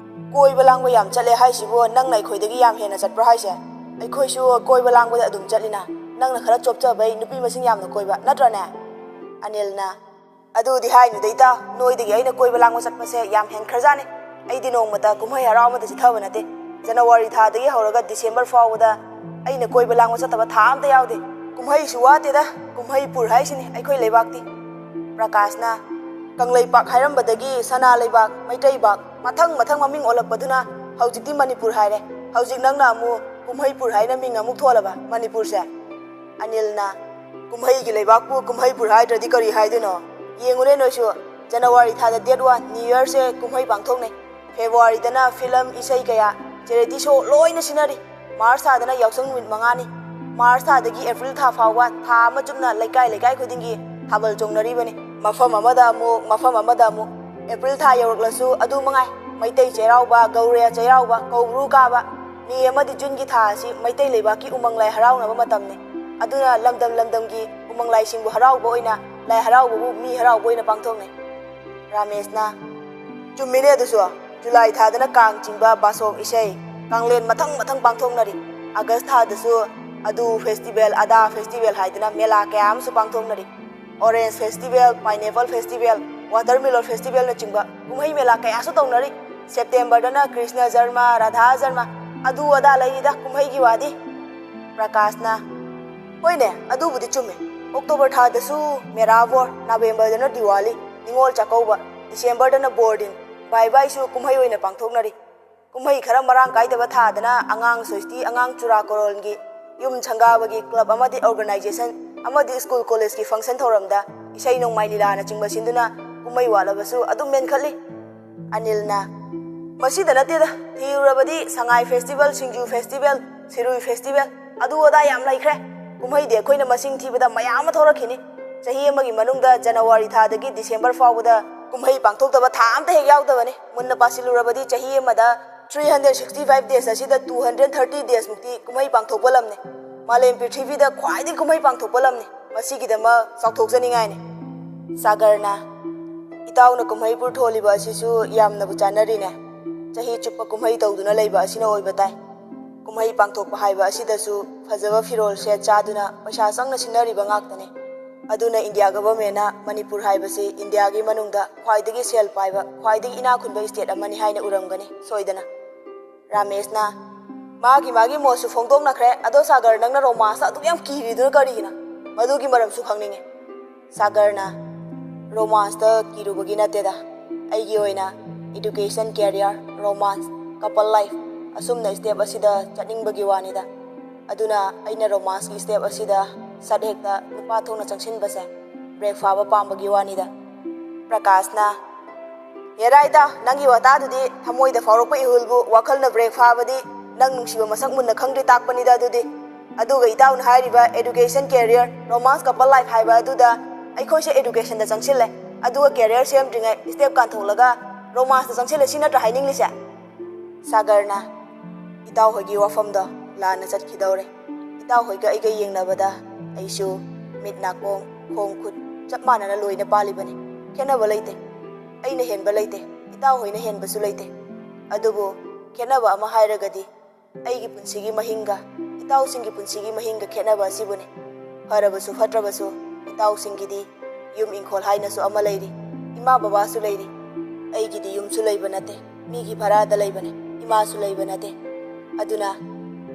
"ꯀꯣꯏꯕ ꯂꯥꯡꯕ ꯌꯥꯝ ꯆꯠꯂꯦ ꯍꯥꯏꯁꯤꯕꯨ ꯅꯪꯅ ꯑꯩꯈꯣꯏꯗꯒꯤ ꯌꯥꯝ ꯍꯦꯟꯅ ꯆꯠꯄ꯭ꯔꯣ ꯍꯥꯏꯁꯦ? ꯑꯩꯈꯣꯏꯁꯨ ꯀꯣꯏꯕ ꯂꯥꯡꯕꯗ ꯑꯗꯨꯝ ꯆꯠꯂꯤꯅ꯫ ꯅꯪꯅ ꯈꯔ ꯆꯣꯞꯆꯕꯩ ꯅꯨꯄꯤ ꯃꯁꯤꯡ ꯌꯥꯝꯅ ꯀꯣꯏꯕ ꯅꯠꯇ꯭ꯔꯅꯦ?" ꯑꯅꯤꯜꯅ, "ꯑꯗꯨꯗꯤ ꯍꯥꯏꯅꯨꯗ ꯏꯇꯥ, ꯅꯣꯏꯗꯒꯤ ꯑꯩꯅ ꯀꯣꯏꯕ ꯂꯥꯡꯕ ꯆꯠꯄꯁꯦ ꯌꯥꯝ ꯍꯦꯟꯈ꯭ꯔꯖꯥꯠꯅꯤ꯫ ꯑꯩꯗꯤ ꯅꯣꯡꯃꯇ ꯀꯨꯝꯍꯩ ꯍꯔꯥꯎ ꯑꯃꯗ ꯆꯤꯊꯕ ꯅꯠꯇꯦ꯫ ꯖꯅꯋꯥꯔꯤ ꯊꯥꯗꯒꯤ ꯍꯧꯔꯒ ꯗꯤꯁꯦꯝꯕꯔ ꯐꯥꯎꯕꯗ ꯑꯩꯅ ꯀꯣꯏꯕ ꯂꯥꯡꯕ ꯆꯠꯇꯕ ꯊꯥ ꯑꯝꯇ ꯌꯥꯎꯗꯦ꯫ ꯀꯨꯝꯍꯩꯁꯨ ꯋꯥꯠꯇꯦꯗ, ꯀꯨꯝꯍꯩ ꯄꯨꯔ ꯍꯥꯏꯁꯤꯅꯤ ꯑꯩꯈꯣꯏ ꯂꯩꯕꯥꯛꯇꯤ꯫" ꯄ꯭ꯔꯀꯥꯁꯅ, "ꯀꯪꯂꯩꯄꯥꯛ ꯍꯥꯏꯔꯝꯕꯗꯒꯤ ꯁꯅꯥ ꯂꯩꯕꯥꯛ, ꯃꯩꯇꯩꯕꯥꯛ, ꯃꯊꯪ ꯃꯊꯪ ꯃꯃꯤꯡ ꯑꯣꯜꯂꯛꯄꯗꯨꯅ ꯍꯧꯖꯤꯛꯇꯤ ꯃꯅꯤꯄꯨꯔ ꯍꯥꯏꯔꯦ꯫ ꯍꯧꯖꯤꯛ ꯅꯪꯅ ꯑꯃꯨꯛ ꯀꯨꯝꯍꯩ ꯄꯨꯔ ꯍꯥꯏꯅ ꯃꯤꯡ ꯑꯃꯨꯛ ꯊꯣꯜꯂꯕ ꯃꯅꯤꯄꯨꯔꯁꯦ?" ꯑꯅꯤꯜꯅ, "ꯀꯨꯝꯍꯩꯒꯤ ꯂꯩꯕꯥꯛꯄꯨ ꯀꯨꯝꯍꯩ ꯄꯨꯔ ꯍꯥꯏꯗ꯭ꯔꯗꯤ ꯀꯔꯤ ꯍꯥꯏꯗꯣꯏꯅꯣ? ꯌꯦꯡꯉꯨꯅꯦ ꯅꯣꯏꯁꯨ, ꯖꯅꯋꯥꯔꯤ ꯊꯥꯗ date one New Yearꯁꯦ ꯀꯨꯝꯍꯩ ꯄꯥꯡꯊꯣꯛꯅꯩ꯫ ꯐꯦꯕ꯭ꯔꯨꯋꯥꯔꯤꯗꯅ ꯐꯤꯂꯝ, ꯏꯁꯩ ꯀꯌꯥ, charity show ꯂꯣꯏꯅ ꯁꯤꯟꯅꯔꯤ꯫ ꯃꯥꯔꯆ ꯊꯥꯗꯅ ꯌꯥꯎꯁꯪ ꯅꯨꯃꯤꯠ ꯃꯉꯥꯅꯤ꯫ ꯃꯥꯔꯆ ꯊꯥꯗꯒꯤ ꯑꯦꯄ꯭ꯔꯤꯜ ꯊꯥ ꯐꯥꯎꯕ ꯊꯥ ꯑꯃ ꯆꯨꯞꯅ ꯂꯩꯀꯥꯏ ꯂꯩꯀꯥꯏ ꯈꯨꯗꯤꯡꯒꯤ ꯊꯥꯕꯜ ꯆꯣꯡꯅꯔꯤꯕꯅꯤ꯫ ꯃꯐꯝ ꯑꯃꯗ ꯑꯃꯨꯛ, ꯃꯐꯝ ꯑꯃꯗ ꯑꯃꯨꯛ꯫ ꯑꯦꯄ꯭ꯔꯤꯜ ꯊꯥ ꯌꯧꯔꯛꯂꯁꯨ ꯑꯗꯨ ꯃꯉꯥꯏ꯫ ꯃꯩꯇꯩ ꯆꯩꯔꯥꯎꯕ, ꯒꯧꯔꯦ ꯆꯩꯔꯥꯎꯕ, ꯀꯧꯕ꯭ꯔꯨ ꯀꯥꯕ꯫ ꯃꯦ ꯑꯃꯗꯤ ꯖꯨꯟꯒꯤ ꯊꯥ ꯑꯁꯤ ꯃꯩꯇꯩ ꯂꯩꯕꯥꯛꯀꯤ ꯎꯃꯪ ꯂꯥꯏ ꯍꯔꯥꯎꯅꯕ ꯃꯇꯝꯅꯤ꯫ ꯑꯗꯨꯅ ꯂꯝꯗꯝ ꯂꯝꯗꯝꯒꯤ ꯎꯃꯪ ꯂꯥꯏꯁꯤꯡꯕꯨ ꯍꯔꯥꯎꯕ ꯑꯣꯏꯅ, ꯂꯥꯏ ꯍꯔꯥꯎꯕꯕꯨ ꯃꯤ ꯍꯔꯥꯎꯕ ꯑꯣꯏꯅ ꯄꯥꯡꯊꯣꯛꯅꯩ꯫" ꯔꯥꯃꯦꯁꯅ, "ꯆꯨꯝꯃꯤꯅꯦ ꯑꯗꯨꯁꯨ꯫ ꯖꯨꯂꯥꯏ ꯊꯥꯗꯅ ꯀꯥꯡ ꯆꯤꯡꯕ, ꯕꯥꯁꯣꯛ ꯏꯁꯩ, ꯀꯥꯡꯂꯦꯟ ꯃꯊꯪ ꯃꯊꯪ ꯄꯥꯡꯊꯣꯛꯅꯔꯤ꯫ ꯑꯥꯒꯁ ꯊꯥꯗꯁꯨ ꯑꯗꯨ festival, ꯑꯗꯥ festival ꯍꯥꯏꯗꯅ ꯃꯦꯂꯥ ꯀꯌꯥ ꯑꯃꯁꯨ ꯄꯥꯡꯊꯣꯛꯅꯔꯤ꯫ Orange festival, pineapple festival, watermelon festivalꯅꯆꯤꯡꯕ ꯀꯨꯝꯍꯩ ꯃꯦꯂꯥ ꯀꯌꯥꯁꯨ ꯇꯧꯅꯔꯤ꯫ ꯁꯦꯞꯇꯦꯝꯕꯔꯗꯅ ꯀ꯭ꯔꯤꯁꯅ ꯖꯔꯃ, ꯔꯥꯙꯥ ꯖꯔꯃ, ꯑꯗꯨ ꯑꯗꯥ ꯂꯩꯔꯤꯗ ꯀꯨꯝꯍꯩꯒꯤ ꯋꯥꯗꯤ꯫" ꯄ꯭ꯔꯀꯥꯁꯅ, "ꯍꯣꯏꯅꯦ, ꯑꯗꯨꯕꯨꯗꯤ ꯆꯨꯝꯃꯦ꯫ ꯑꯣꯛꯇꯣꯕꯔ ꯊꯥꯗꯁꯨ ꯃꯦꯔꯥ ꯕꯣꯔ, ꯅꯕꯦꯝꯕꯔꯗꯅ ꯗꯤꯋꯥꯂꯤ, ꯅꯤꯉꯣꯜ ꯆꯥꯛꯀꯧꯕ, ꯗꯤꯁꯦꯝꯕꯔꯗꯅ ꯕꯣꯔꯗꯤꯟ, ꯕꯥꯏ ꯕꯥꯏꯁꯨ ꯀꯨꯝꯍꯩ ꯑꯣꯏꯅ ꯄꯥꯡꯊꯣꯛꯅꯔꯤ꯫ ꯀꯨꯝꯍꯩ ꯈꯔ ꯃꯔꯥꯡ ꯀꯥꯏꯗꯕ ꯊꯥꯗꯅ ꯑꯉꯥꯡ ꯁꯣꯏꯁꯇꯤ, ꯑꯉꯥꯡ ꯆꯨꯔꯥꯀꯣꯔꯣꯟꯒꯤ ꯌꯨꯝ ꯁꯪꯒꯥꯕꯒꯤ club ꯑꯃꯗꯤ organization ꯑꯃꯗꯤ school collegeꯀꯤ function ꯊꯧꯔꯝꯗ ꯏꯁꯩ ꯅꯣꯡꯃꯥꯏ ꯂꯤꯂꯥꯅꯆꯤꯡꯕ ꯁꯤꯟꯗꯨꯅ ꯀꯨꯝꯍꯩ ꯋꯥꯠꯂꯕꯁꯨ ꯑꯗꯨꯝ ꯃꯦꯟꯈꯠꯂꯤ꯫ ꯑꯅꯤꯜꯅ, ꯃꯁꯤꯗ ꯅꯠꯇꯦꯗ, ꯊꯤꯔꯨꯔꯕꯗꯤ ꯁꯉꯥꯏ festival, ꯁꯤꯡꯖꯨ festival, ꯁꯤꯔꯨꯏ festival, ꯑꯗꯨ ꯑꯗꯥ ꯌꯥꯝ ꯂꯩꯈ꯭ꯔꯦ꯫ ꯀꯨꯝꯍꯩꯗꯤ ꯑꯩꯈꯣꯏꯅ ꯃꯁꯤꯡ ꯊꯤꯕꯗ ꯃꯌꯥꯝ ꯑꯃ ꯊꯣꯔꯛꯈꯤꯅꯤ꯫ ꯆꯍꯤ ꯑꯃꯒꯤ ꯃꯅꯨꯡꯗ January ꯊꯥꯗꯒꯤ December ꯐꯥꯎꯕꯗ ꯀꯨꯝꯍꯩ ꯄꯥꯡꯊꯣꯛꯇꯕ ꯊꯥ ꯑꯃꯇ ꯍꯦꯛ ꯌꯥꯎꯗꯕꯅꯤ꯫ ꯃꯨꯟꯅ ꯄꯥꯁꯤꯜꯂꯨꯔꯕꯗꯤ ꯆꯍꯤ ꯑꯃꯗ three hundred sixty five days ꯑꯁꯤꯗ two hundred thirty days ꯃꯨꯛꯇꯤ ꯀꯨꯝꯍꯩ ꯄꯥꯡꯊꯣꯛꯄ ꯂꯝꯅꯤ꯫ ꯃꯥꯂꯦꯝ ꯄ꯭ꯔꯤꯊꯤꯕꯤꯗ ꯈ꯭ꯋꯥꯏꯗꯒꯤ ꯀꯨꯝꯍꯩ ꯄꯥꯡꯊꯣꯛꯄ ꯂꯝꯅꯤ꯫ ꯃꯁꯤꯒꯤꯗꯃꯛ ꯆꯥꯎꯊꯣꯛꯆꯅꯤꯡꯉꯥꯏꯅꯤ꯫ ꯁꯥꯒꯔꯅ, ꯏꯇꯥꯎꯅ ꯀꯨꯝꯍꯩ ꯄꯨꯔꯊꯣꯛꯂꯤꯕ ꯑꯁꯤꯁꯨ ꯌꯥꯝꯅꯕꯨ ꯆꯥꯟꯅꯔꯤꯅꯦ꯫ ꯆꯍꯤ ꯆꯨꯞꯄ ꯀꯨꯝꯍꯩ ꯇꯧꯗꯨꯅ ꯂꯩꯕ ꯑꯁꯤꯅ ꯑꯣꯏꯕ ꯇꯥꯏ꯫ ꯀꯨꯝꯍꯩ ꯄꯥꯡꯊꯣꯛꯄ ꯍꯥꯏꯕ ꯑꯁꯤꯗꯁꯨ ꯐꯖꯕ ꯐꯤꯔꯣꯜ ꯁꯦꯠ ꯆꯥꯗꯨꯅ ꯄꯩꯁꯥ ꯆꯪꯅ ꯁꯤꯟꯅꯔꯤꯕ ꯉꯥꯛꯇꯅꯤ꯫ ꯑꯗꯨꯅ India governmentꯅ ꯃꯅꯤꯄꯨꯔ ꯍꯥꯏꯕꯁꯤ Indiaꯒꯤ ꯃꯅꯨꯡꯗ ꯈ꯭ꯋꯥꯏꯗꯒꯤ ꯁꯦꯜ ꯄꯥꯏꯕ, ꯈ꯭ꯋꯥꯏꯗꯒꯤ ꯏꯅꯥꯛ ꯈꯨꯟꯕ state ꯑꯃꯅꯤ ꯍꯥꯏꯅ ꯎꯔꯝꯒꯅꯤ ꯁꯣꯏꯗꯅ꯫ ꯔꯥꯃꯦꯁꯅ, ꯃꯥꯒꯤ ꯃꯥꯒꯤ ꯃꯣꯠꯁꯨ ꯐꯣꯡꯗꯣꯛꯅꯈ꯭ꯔꯦ꯫ ꯑꯗꯣ ꯁꯥꯒꯔ, ꯅꯪꯅ romance ꯑꯗꯨꯛ ꯌꯥꯝ ꯀꯤꯔꯤꯗꯨꯅ ꯀꯔꯤꯒꯤꯅꯣ? ꯃꯗꯨꯒꯤ ꯃꯔꯝꯁꯨ ꯈꯪꯅꯤꯡꯉꯤ꯫ ꯁꯥꯒꯔꯅ, romanceꯇ ꯀꯤꯔꯨꯕꯒꯤ ꯅꯠꯇꯦꯗ꯫ ꯑꯩꯒꯤ ꯑꯣꯏꯅ education, career, romance, couple life, ꯑꯁꯨꯝꯅ step ꯑꯁꯤꯗ ꯆꯠꯅꯤꯡꯕꯒꯤ ꯋꯥꯅꯤꯗ꯫ ꯑꯗꯨꯅ ꯑꯩꯅ romanceꯀꯤ step ꯑꯁꯤꯗ ꯁꯠ ꯍꯦꯛꯇ ꯅꯨꯄꯥ ꯊꯣꯛꯅ ꯆꯪꯁꯤꯟꯕꯁꯦ break ꯐꯥꯕ ꯄꯥꯝꯕꯒꯤ ꯋꯥꯅꯤꯗ꯫ ꯄ꯭ꯔꯀꯥꯁꯅ, ꯍꯦꯔꯥ ꯏꯇꯥꯎ, ꯅꯪꯒꯤ ꯋꯥꯇꯥꯗꯨꯗꯤ ꯊꯃꯣꯏꯗ ꯐꯥꯎꯔꯛꯄ ꯏꯍꯨꯜꯕꯨ ꯋꯥꯈꯜꯅ break ꯐꯥꯕꯗꯤ ꯅꯪ ꯅꯨꯡꯁꯤꯕ ꯃꯁꯛ ꯃꯨꯟꯅ ꯈꯪꯗ꯭ꯔꯤ ꯇꯥꯛꯄꯅꯤꯗ ꯑꯗꯨꯗꯤ꯫ ꯑꯗꯨꯒ ꯏꯇꯥꯎꯅ ꯍꯥꯏꯔꯤꯕ education, career, romance, couple life ꯍꯥꯏꯕ ꯑꯗꯨꯗ ꯑꯩꯈꯣꯏꯁꯦ educationꯗ ꯆꯪꯁꯤꯜꯂꯦ, ꯑꯗꯨꯒ career ꯁꯦꯝꯗ꯭ꯔꯤꯉꯩ step ꯀꯥꯟꯊꯣꯛꯂꯒ romanceꯇ ꯆꯪꯁꯤꯜꯂꯦ, ꯁꯤ ꯅꯠꯇ꯭ꯔꯥ ꯍꯥꯏꯅꯤꯡꯂꯤꯁꯦ? ꯁꯥꯒꯔꯅ, ꯏꯇꯥꯎ ꯍꯣꯏꯒꯤ ꯋꯥꯐꯝꯗꯣ ꯂꯥꯟꯅ ꯆꯠꯈꯤꯗꯧꯔꯦ꯫ ꯏꯇꯥꯎ ꯍꯣꯏꯒ ꯑꯩꯒ ꯌꯦꯡꯅꯕꯗ ꯑꯩꯁꯨ ꯃꯤꯠ ꯅꯥꯀꯣꯡ, ꯈꯣꯡ ꯈꯨꯠ ꯆꯞ ꯃꯥꯟꯅꯅ ꯂꯣꯏꯅ ꯄꯥꯜꯂꯤꯕꯅꯤ꯫ ꯈꯦꯠꯅꯕ ꯂꯩꯇꯦ꯫ ꯑꯩꯅ ꯍꯦꯟꯕ ꯂꯩꯇꯦ, ꯏꯇꯥꯎ ꯍꯣꯏꯅ ꯍꯦꯟꯕꯁꯨ ꯂꯩꯇꯦ꯫ ꯑꯗꯨꯕꯨ ꯈꯦꯠꯅꯕ ꯑꯃ ꯍꯥꯏꯔꯒꯗꯤ ꯑꯩꯒꯤ ꯄꯨꯟꯁꯤꯒꯤ ꯃꯍꯤꯡꯒ ꯏꯇꯥꯎꯁꯤꯡꯒꯤ ꯄꯨꯟꯁꯤꯒꯤ ꯃꯍꯤꯡꯒ ꯈꯦꯠꯅꯕ ꯑꯁꯤꯕꯨꯅꯤ꯫ ꯐꯔꯕꯁꯨ ꯐꯠꯇ꯭ꯔꯕꯁꯨ ꯏꯇꯥꯎꯁꯤꯡꯒꯤꯗꯤ ꯌꯨꯝ ꯏꯪꯈꯣꯜ ꯍꯥꯏꯅꯁꯨ ꯑꯃ ꯂꯩꯔꯤ, ꯏꯃꯥ ꯕꯕꯥꯁꯨ ꯂꯩꯔꯤ꯫ ꯑꯩꯒꯤꯗꯤ ꯌꯨꯝꯁꯨ ꯂꯩꯕ ꯅꯠꯇꯦ, ꯃꯤꯒꯤ ꯚꯔꯥꯗ ꯂꯩꯕꯅꯦ, ꯏꯃꯥꯁꯨ ꯂꯩꯕ ꯅꯠꯇꯦ꯫ ꯑꯗꯨꯅ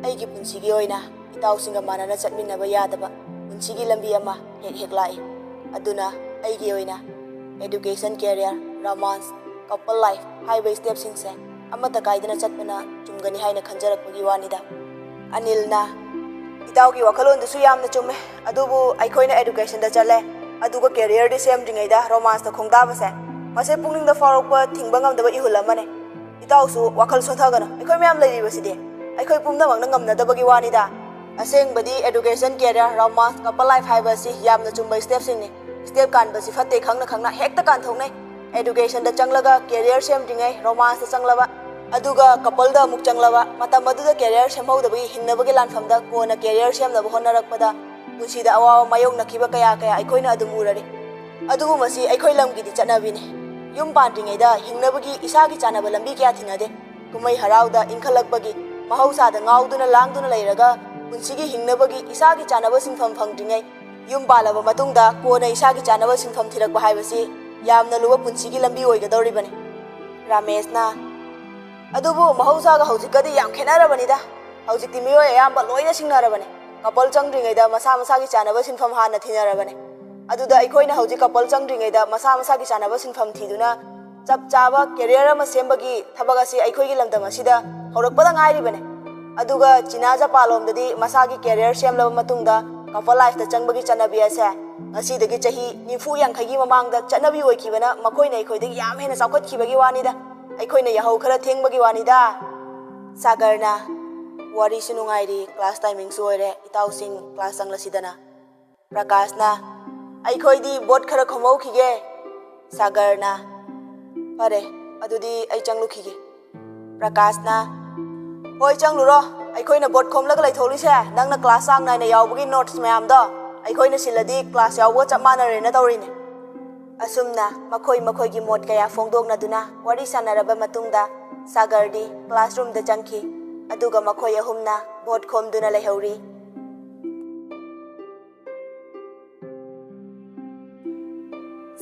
ꯑꯩꯒꯤ ꯄꯨꯟꯁꯤꯒꯤ ꯑꯣꯏꯅ ꯏꯇꯥꯎꯁꯤꯡꯒ ꯃꯥꯟꯅꯅ ꯆꯠꯃꯤꯟꯅꯕ ꯌꯥꯗꯕ ꯄꯨꯟꯁꯤꯒꯤ ꯂꯝꯕꯤ ꯑꯃ ꯍꯦꯛ ꯍꯦꯛ ꯂꯥꯛꯏ꯫ ꯑꯗꯨꯅ ꯑꯩꯒꯤ ꯑꯣꯏꯅ education, career, romance, couple life ꯍꯥꯏꯕ stepꯁꯤꯡꯁꯦ ꯑꯃꯠꯇ ꯀꯥꯏꯗꯅ ꯆꯠꯄꯅ ꯆꯨꯝꯒꯅꯤ ꯍꯥꯏꯅ ꯈꯟꯖꯔꯛꯄꯒꯤ ꯋꯥꯅꯤꯗ꯫ ꯑꯅꯤꯜꯅ, "ꯏꯇꯥꯎꯒꯤ ꯋꯥꯈꯜꯂꯣꯟꯗꯨꯁꯨ ꯌꯥꯝꯅ ꯆꯨꯝꯃꯦ, ꯑꯗꯨꯕꯨ ꯑꯩꯈꯣꯏꯅ educationꯗ ꯆꯠꯂꯦ, ꯑꯗꯨꯒ careerꯗꯤ ꯁꯦꯝꯗ꯭ꯔꯤꯉꯩꯗ romanceꯇ ꯈꯣꯡꯗꯥꯕꯁꯦ, ꯃꯁꯤ ꯄꯨꯛꯅꯤꯡꯗ ꯐꯥꯎꯔꯛꯄ ꯊꯤꯡꯕ ꯉꯝꯗꯕ ꯏꯍꯨꯜ ꯑꯃꯅꯤ꯫ ꯏꯇꯥꯎꯁꯨ ꯋꯥꯈꯜ ꯁꯣꯟꯊꯒꯅꯨ, ꯑꯩꯈꯣꯏ ꯃꯌꯥꯝ ꯂꯩꯔꯤꯕꯁꯤꯗꯤ꯫ ꯑꯩꯈꯣꯏ ꯄꯨꯝꯅꯃꯛꯅ ꯉꯝꯅꯗꯕꯒꯤ ꯋꯥꯅꯤꯗ꯫ ꯑꯁꯦꯡꯕꯗꯤ education, career, romance, couple life ꯍꯥꯏꯕ ꯑꯁꯤ ꯌꯥꯝꯅ ꯆꯨꯝꯕ stepꯁꯤꯡꯅꯤ꯫ Step ꯀꯥꯟꯕꯁꯤ ꯐꯠꯇꯦ ꯈꯪꯅ ꯈꯪꯅ ꯍꯦꯛꯇ ꯀꯥꯟꯊꯣꯛꯅꯩ꯫ Educationꯗ ꯆꯪꯂꯒ career ꯁꯦꯝꯗ꯭ꯔꯤꯉꯩ romanceꯇ ꯆꯪꯂꯕ, ꯑꯗꯨꯒ coupleꯗ ꯑꯃꯨꯛ ꯆꯪꯂꯕ, ꯃꯇꯝ ꯑꯗꯨꯗ career ꯁꯦꯝꯍꯧꯗꯕꯒꯤ ꯍꯤꯡꯅꯕꯒꯤ ꯂꯥꯟꯐꯝꯗ ꯀꯣꯟꯅ career ꯁꯦꯝꯅꯕ ꯍꯣꯠꯅꯔꯛꯄꯗ ꯄꯨꯟꯁꯤꯗ ꯑꯋꯥꯕ ꯃꯥꯌꯣꯛꯅꯈꯤꯕ ꯀꯌꯥ ꯀꯌꯥ ꯑꯩꯈꯣꯏꯅ ꯑꯗꯨꯝ ꯎꯔꯔꯤ꯫ ꯑꯗꯨꯕꯨ ꯃꯁꯤ ꯑꯩꯈꯣꯏ ꯂꯝꯒꯤꯗꯤ ꯆꯠꯅꯕꯤꯅꯤ꯫ ꯌꯨꯝ ꯄꯥꯟꯗ꯭ꯔꯤꯉꯩꯗ ꯍꯤꯡꯅꯕꯒꯤ ꯏꯁꯥꯒꯤ ꯆꯥꯅꯕ ꯂꯝꯕꯤ ꯀꯌꯥ ꯊꯤꯅꯗꯦ꯫ ꯀꯨꯝꯍꯩ ꯍꯔꯥꯎꯗ ꯏꯟꯈꯠꯂꯛꯄꯒꯤ ꯃꯍꯧꯁꯥꯗ ꯉꯥꯎꯗꯨꯅ ꯂꯥꯡꯗꯨꯅ ꯂꯩꯔꯒ ꯄꯨꯟꯁꯤꯒꯤ ꯍꯤꯡꯅꯕꯒꯤ ꯏꯁꯥꯒꯤ ꯆꯥꯅꯕ ꯁꯤꯟꯐꯝ ꯐꯪꯗ꯭ꯔꯤꯉꯩ ꯌꯨꯝ ꯄꯥꯜꯂꯕ ꯃꯇꯨꯡꯗ ꯀꯣꯟꯅ ꯏꯁꯥꯒꯤ ꯆꯥꯅꯕ ꯁꯤꯟꯐꯝ ꯊꯤꯔꯛꯄ ꯍꯥꯏꯕꯁꯤ ꯌꯥꯝꯅ ꯂꯨꯕ ꯄꯨꯟꯁꯤꯒꯤ ꯂꯝꯕꯤ ꯑꯣꯏꯒꯗꯧꯔꯤꯕꯅꯤ꯫ ꯔꯥꯃꯦꯁꯅ, "ꯑꯗꯨꯕꯨ ꯃꯍꯧꯁꯥꯒ ꯍꯧꯖꯤꯛꯀꯗꯤ ꯌꯥꯝ ꯈꯦꯠꯅꯔꯕꯅꯤꯗ꯫ ꯍꯧꯖꯤꯛꯇꯤ ꯃꯤꯑꯣꯏ ꯑꯌꯥꯝꯕ ꯂꯣꯏꯅ ꯁꯤꯡꯅꯔꯕꯅꯤ꯫ Couple ꯆꯪꯗ꯭ꯔꯤꯉꯩꯗ ꯃꯁꯥ ꯃꯁꯥꯒꯤ ꯆꯥꯅꯕ ꯁꯤꯟꯐꯝ ꯍꯥꯟꯅ ꯊꯤꯅꯔꯕꯅꯤ꯫ ꯑꯗꯨꯗ ꯑꯩꯈꯣꯏꯅ ꯍꯧꯖꯤꯛ couple ꯆꯪꯗ꯭ꯔꯤꯉꯩꯗ ꯃꯁꯥ ꯃꯁꯥꯒꯤ ꯆꯥꯅꯕ ꯁꯤꯟꯐꯝ ꯊꯤꯗꯨꯅ ꯆꯞ ꯆꯥꯕ career ꯑꯃ ꯁꯦꯝꯕꯒꯤ ꯊꯕꯛ ꯑꯁꯤ ꯑꯩꯈꯣꯏꯒꯤ ꯂꯝꯗꯝ ꯑꯁꯤꯗ ꯍꯧꯔꯛꯄꯗ ꯉꯥꯏꯔꯤꯕꯅꯤ꯫ ꯑꯗꯨꯒ ꯆꯤꯅꯥ ꯖꯄꯥꯟ ꯂꯣꯝꯗꯗꯤ ꯃꯁꯥꯒꯤ career ꯁꯦꯝꯂꯕ ꯃꯇꯨꯡꯗ couple lifeꯇ ꯆꯪꯕꯒꯤ ꯆꯠꯅꯕꯤ ꯑꯁꯦ ꯉꯁꯤꯗꯒꯤ ꯆꯍꯤ ꯅꯤꯐꯨ ꯌꯥꯡꯈꯩꯒꯤ ꯃꯃꯥꯡꯗ ꯆꯠꯅꯕꯤ ꯑꯣꯏꯈꯤꯕꯅ ꯃꯈꯣꯏꯅ ꯑꯩꯈꯣꯏꯗꯒꯤ ꯌꯥꯝ ꯍꯦꯟꯅ ꯆꯥꯎꯈꯠꯈꯤꯕꯒꯤ ꯋꯥꯅꯤꯗ꯫ ꯑꯩꯈꯣꯏꯅ ꯌꯥꯍꯧ ꯈꯔ ꯊꯦꯡꯕꯒꯤ ꯋꯥꯅꯤꯗ꯫" ꯁꯥꯒꯔꯅ, "ꯋꯥꯔꯤꯁꯨ ꯅꯨꯡꯉꯥꯏꯔꯤ, class timingꯁꯨ ꯑꯣꯏꯔꯦ, ꯏꯇꯥꯎꯁꯤꯡ class ꯆꯪꯂꯁꯤꯗꯅ꯫" ꯄ꯭ꯔꯀꯥꯁꯅ, "ꯑꯩꯈꯣꯏꯗꯤ board ꯈꯔ ꯈꯣꯝꯍꯧꯈꯤꯒꯦ꯫" ꯁꯥꯒꯔꯅ, "ꯐꯔꯦ, ꯑꯗꯨꯗꯤ ꯑꯩ ꯆꯪꯂꯨꯈꯤꯒꯦ꯫" ꯄ꯭ꯔꯀꯥꯁꯅ, "ꯍꯣꯏ, ꯆꯪꯂꯨꯔꯣ꯫ ꯑꯩꯈꯣꯏꯅ board ꯈꯣꯝꯂꯒ ꯂꯩꯊꯣꯛꯂꯤꯁꯦ ꯅꯪꯅ class ꯆꯥꯡ ꯅꯥꯏꯅ ꯌꯥꯎꯕꯒꯤ notes ꯃꯌꯥꯝꯗꯣ ꯑꯩꯈꯣꯏꯅ ꯁꯤꯜꯂꯗꯤ class ꯌꯥꯎꯕꯒ ꯆꯞ ꯃꯥꯟꯅꯔꯦꯅ ꯇꯧꯔꯤꯅꯦ꯫" ꯑꯁꯨꯝꯅ ꯃꯈꯣꯏ ꯃꯈꯣꯏꯒꯤ ꯃꯣꯠ ꯀꯌꯥ ꯐꯣꯡꯗꯣꯛꯅꯗꯨꯅ ꯋꯥꯔꯤ ꯁꯥꯟꯅꯔꯕ ꯃꯇꯨꯡꯗ ꯁꯥꯒꯔꯗꯤ classroomꯗ ꯆꯪꯈꯤ꯫ ꯑꯗꯨꯒ ꯃꯈꯣꯏ ꯑꯍꯨꯝꯅ board ꯈꯣꯝꯗꯨꯅ ꯂꯩꯍꯧꯔꯤ꯫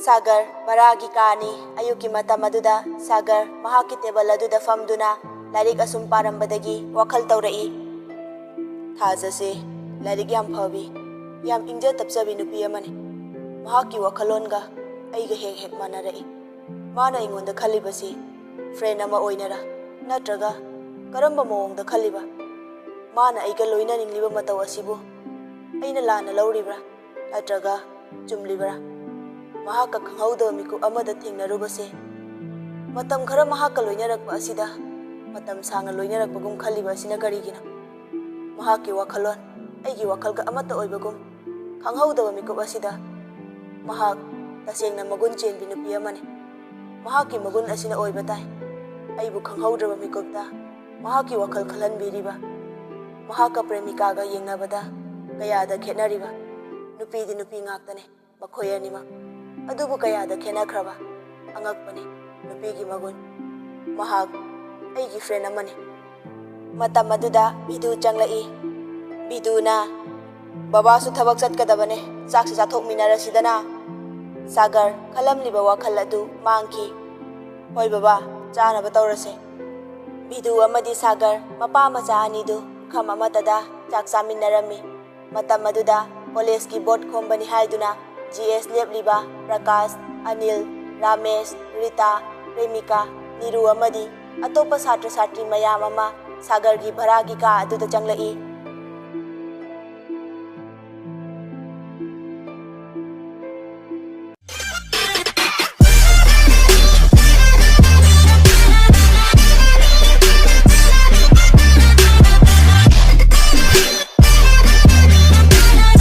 ꯁꯥꯒꯔ ꯚꯔꯥꯒꯤ ꯀꯥꯅꯤ꯫ ꯑꯌꯨꯛꯀꯤ ꯃꯇꯝ ꯑꯗꯨꯗ ꯁꯥꯒꯔ ꯃꯍꯥꯛꯀꯤ table ꯑꯗꯨꯗ ꯐꯝꯗꯨꯅ ꯂꯥꯏꯔꯤꯛ ꯑꯁꯨꯝ ꯄꯥꯔꯝꯕꯗꯒꯤ ꯋꯥꯈꯜ ꯇꯧꯔꯛꯏ꯫ ꯊꯥꯖꯁꯦ ꯂꯥꯏꯔꯤꯛ ꯌꯥꯝ ꯐꯕꯤ, ꯌꯥꯝ ꯏꯪꯖ ꯇꯞꯆꯕꯤ ꯅꯨꯄꯤ ꯑꯃꯅꯤ꯫ ꯃꯍꯥꯛꯀꯤ ꯋꯥꯈꯜꯂꯣꯟꯒ ꯑꯩꯒ ꯍꯦꯛ ꯍꯦꯛ ꯃꯥꯟꯅꯔꯛꯏ꯫ ꯃꯥꯅ ꯑꯩꯉꯣꯟꯗ ꯈꯜꯂꯤꯕꯁꯤ friend ꯑꯃ ꯑꯣꯏꯅꯔ ꯅꯠꯇ꯭ꯔꯒ ꯀꯔꯝꯕ ꯃꯑꯣꯡꯗ ꯈꯜꯂꯤꯕ? ꯃꯥꯅ ꯑꯩꯒ ꯂꯣꯏꯅꯅꯤꯡꯂꯤꯕ ꯃꯇꯧ ꯑꯁꯤꯕꯨ ꯑꯩꯅ ꯂꯥꯟꯅ ꯂꯧꯔꯤꯕ꯭ꯔꯥ? ꯅꯠꯇ꯭ꯔꯒ ꯆꯨꯝꯂꯤꯕ꯭ꯔꯥ? ꯃꯍꯥꯛꯀ ꯈꯪꯍꯧꯗꯕ ꯃꯤꯀꯨꯞ ꯑꯃꯗ ꯊꯦꯡꯅꯔꯨꯕꯁꯦ, ꯃꯇꯝ ꯈꯔ ꯃꯍꯥꯛꯀ ꯂꯣꯏꯅꯔꯛꯄ ꯑꯁꯤꯗ ꯃꯇꯝ ꯁꯥꯡꯅ ꯂꯣꯏꯅꯔꯛꯄꯒꯨꯝ ꯈꯜꯂꯤꯕ ꯑꯁꯤꯅ ꯀꯔꯤꯒꯤꯅꯣ? ꯃꯍꯥꯛꯀꯤ ꯋꯥꯈꯜꯂꯣꯟ ꯑꯩꯒꯤ ꯋꯥꯈꯜꯒ ꯑꯃꯠꯇ ꯑꯣꯏꯕꯒꯨꯝ ꯈꯪꯍꯧꯗꯕ ꯃꯤꯀꯨꯞ ꯑꯁꯤꯗ ꯃꯍꯥꯛ ꯇꯁꯦꯡꯅ ꯃꯒꯨꯟ ꯆꯦꯟꯕꯤ ꯅꯨꯄꯤ ꯑꯃꯅꯤ꯫ ꯃꯍꯥꯛꯀꯤ ꯃꯒꯨꯟ ꯑꯁꯤꯅ ꯑꯣꯏꯕ ꯇꯥꯏ꯫ ꯑꯩꯕꯨ ꯈꯪꯍꯧꯗ꯭ꯔꯕ ꯃꯤꯀꯨꯞꯇ ꯃꯍꯥꯛꯀꯤ ꯋꯥꯈꯜ ꯈꯜꯍꯟꯕꯤꯔꯤꯕ, ꯃꯍꯥꯛꯀ ꯄ꯭ꯔꯦꯃꯤꯀꯥꯒ ꯌꯦꯡꯅꯕꯗ ꯀꯌꯥꯗ ꯈꯦꯠꯅꯔꯤꯕ꯫ ꯅꯨꯄꯤꯗꯤ ꯅꯨꯄꯤ ꯉꯥꯛꯇꯅꯤ, ꯃꯈꯣꯏ ꯑꯅꯤꯃꯛ꯫ ꯑꯗꯨꯕꯨ ꯀꯌꯥꯗ ꯈꯦꯠꯅꯈ꯭ꯔꯕ꯫ ꯑꯉꯛꯄꯅꯤ ꯅꯨꯄꯤꯒꯤ ꯃꯒꯨꯟ꯫ ꯃꯍꯥꯛ ꯑꯩꯒꯤ ꯐ꯭ꯔꯦꯟ ꯑꯃꯅꯤ꯫ ꯃꯇꯝ ꯑꯗꯨꯗ ꯚꯤꯗꯨ ꯆꯪꯂꯛꯏ꯫ ꯚꯤꯗꯨꯅ, "ꯕꯕꯥꯁꯨ ꯊꯕꯛ ꯆꯠꯀꯗꯕꯅꯦ, ꯆꯥꯛꯁꯤ ꯆꯥꯊꯣꯛꯃꯤꯟꯅꯔꯁꯤꯗꯅ?" ꯁꯥꯒꯔ ꯈꯜꯂꯝꯂꯤꯕ ꯋꯥꯈꯜ ꯑꯗꯨ ꯃꯥꯡꯈꯤ꯫ "ꯍꯣꯏ ꯕꯕꯥ, ꯆꯥꯅꯕ ꯇꯧꯔꯁꯦ꯫" ꯚꯤꯗꯨ ꯑꯃꯗꯤ ꯁꯥꯒꯔ, ꯃꯄꯥ ꯃꯆꯥ ꯑꯅꯤꯗꯨ ꯄꯨꯈꯝ ꯑꯃꯠꯇꯗ ꯆꯥꯛ ꯆꯥꯃꯤꯟꯅꯔꯝꯃꯤ꯫ ꯃꯇꯝ ꯑꯗꯨꯗ ꯀꯣꯂꯦꯖꯀꯤ ꯕꯣꯔꯗ ꯈꯣꯝꯕꯅꯤ ꯍꯥꯏꯗꯨꯅ ꯖꯤ ꯑꯦꯁ ꯂꯦꯞꯂꯤꯕ ꯄ꯭ꯔꯀꯥꯁ, ꯑꯅꯤꯜ, ꯔꯥꯃꯦꯁ, ꯔꯤꯇꯥ, ꯄ꯭ꯔꯦꯃꯤꯀꯥ, ꯅꯤꯔꯨ ꯑꯃꯗꯤ ꯑꯇꯣꯞꯄ ꯁꯥꯇ꯭ꯔ ꯁꯥꯇ꯭ꯔꯤ ꯃꯌꯥꯝ ꯑꯃ ꯁꯥꯒꯔꯒꯤ ꯚꯔꯥꯒꯤ ꯀꯥ ꯑꯗꯨꯗ ꯆꯪꯂꯛꯏ꯫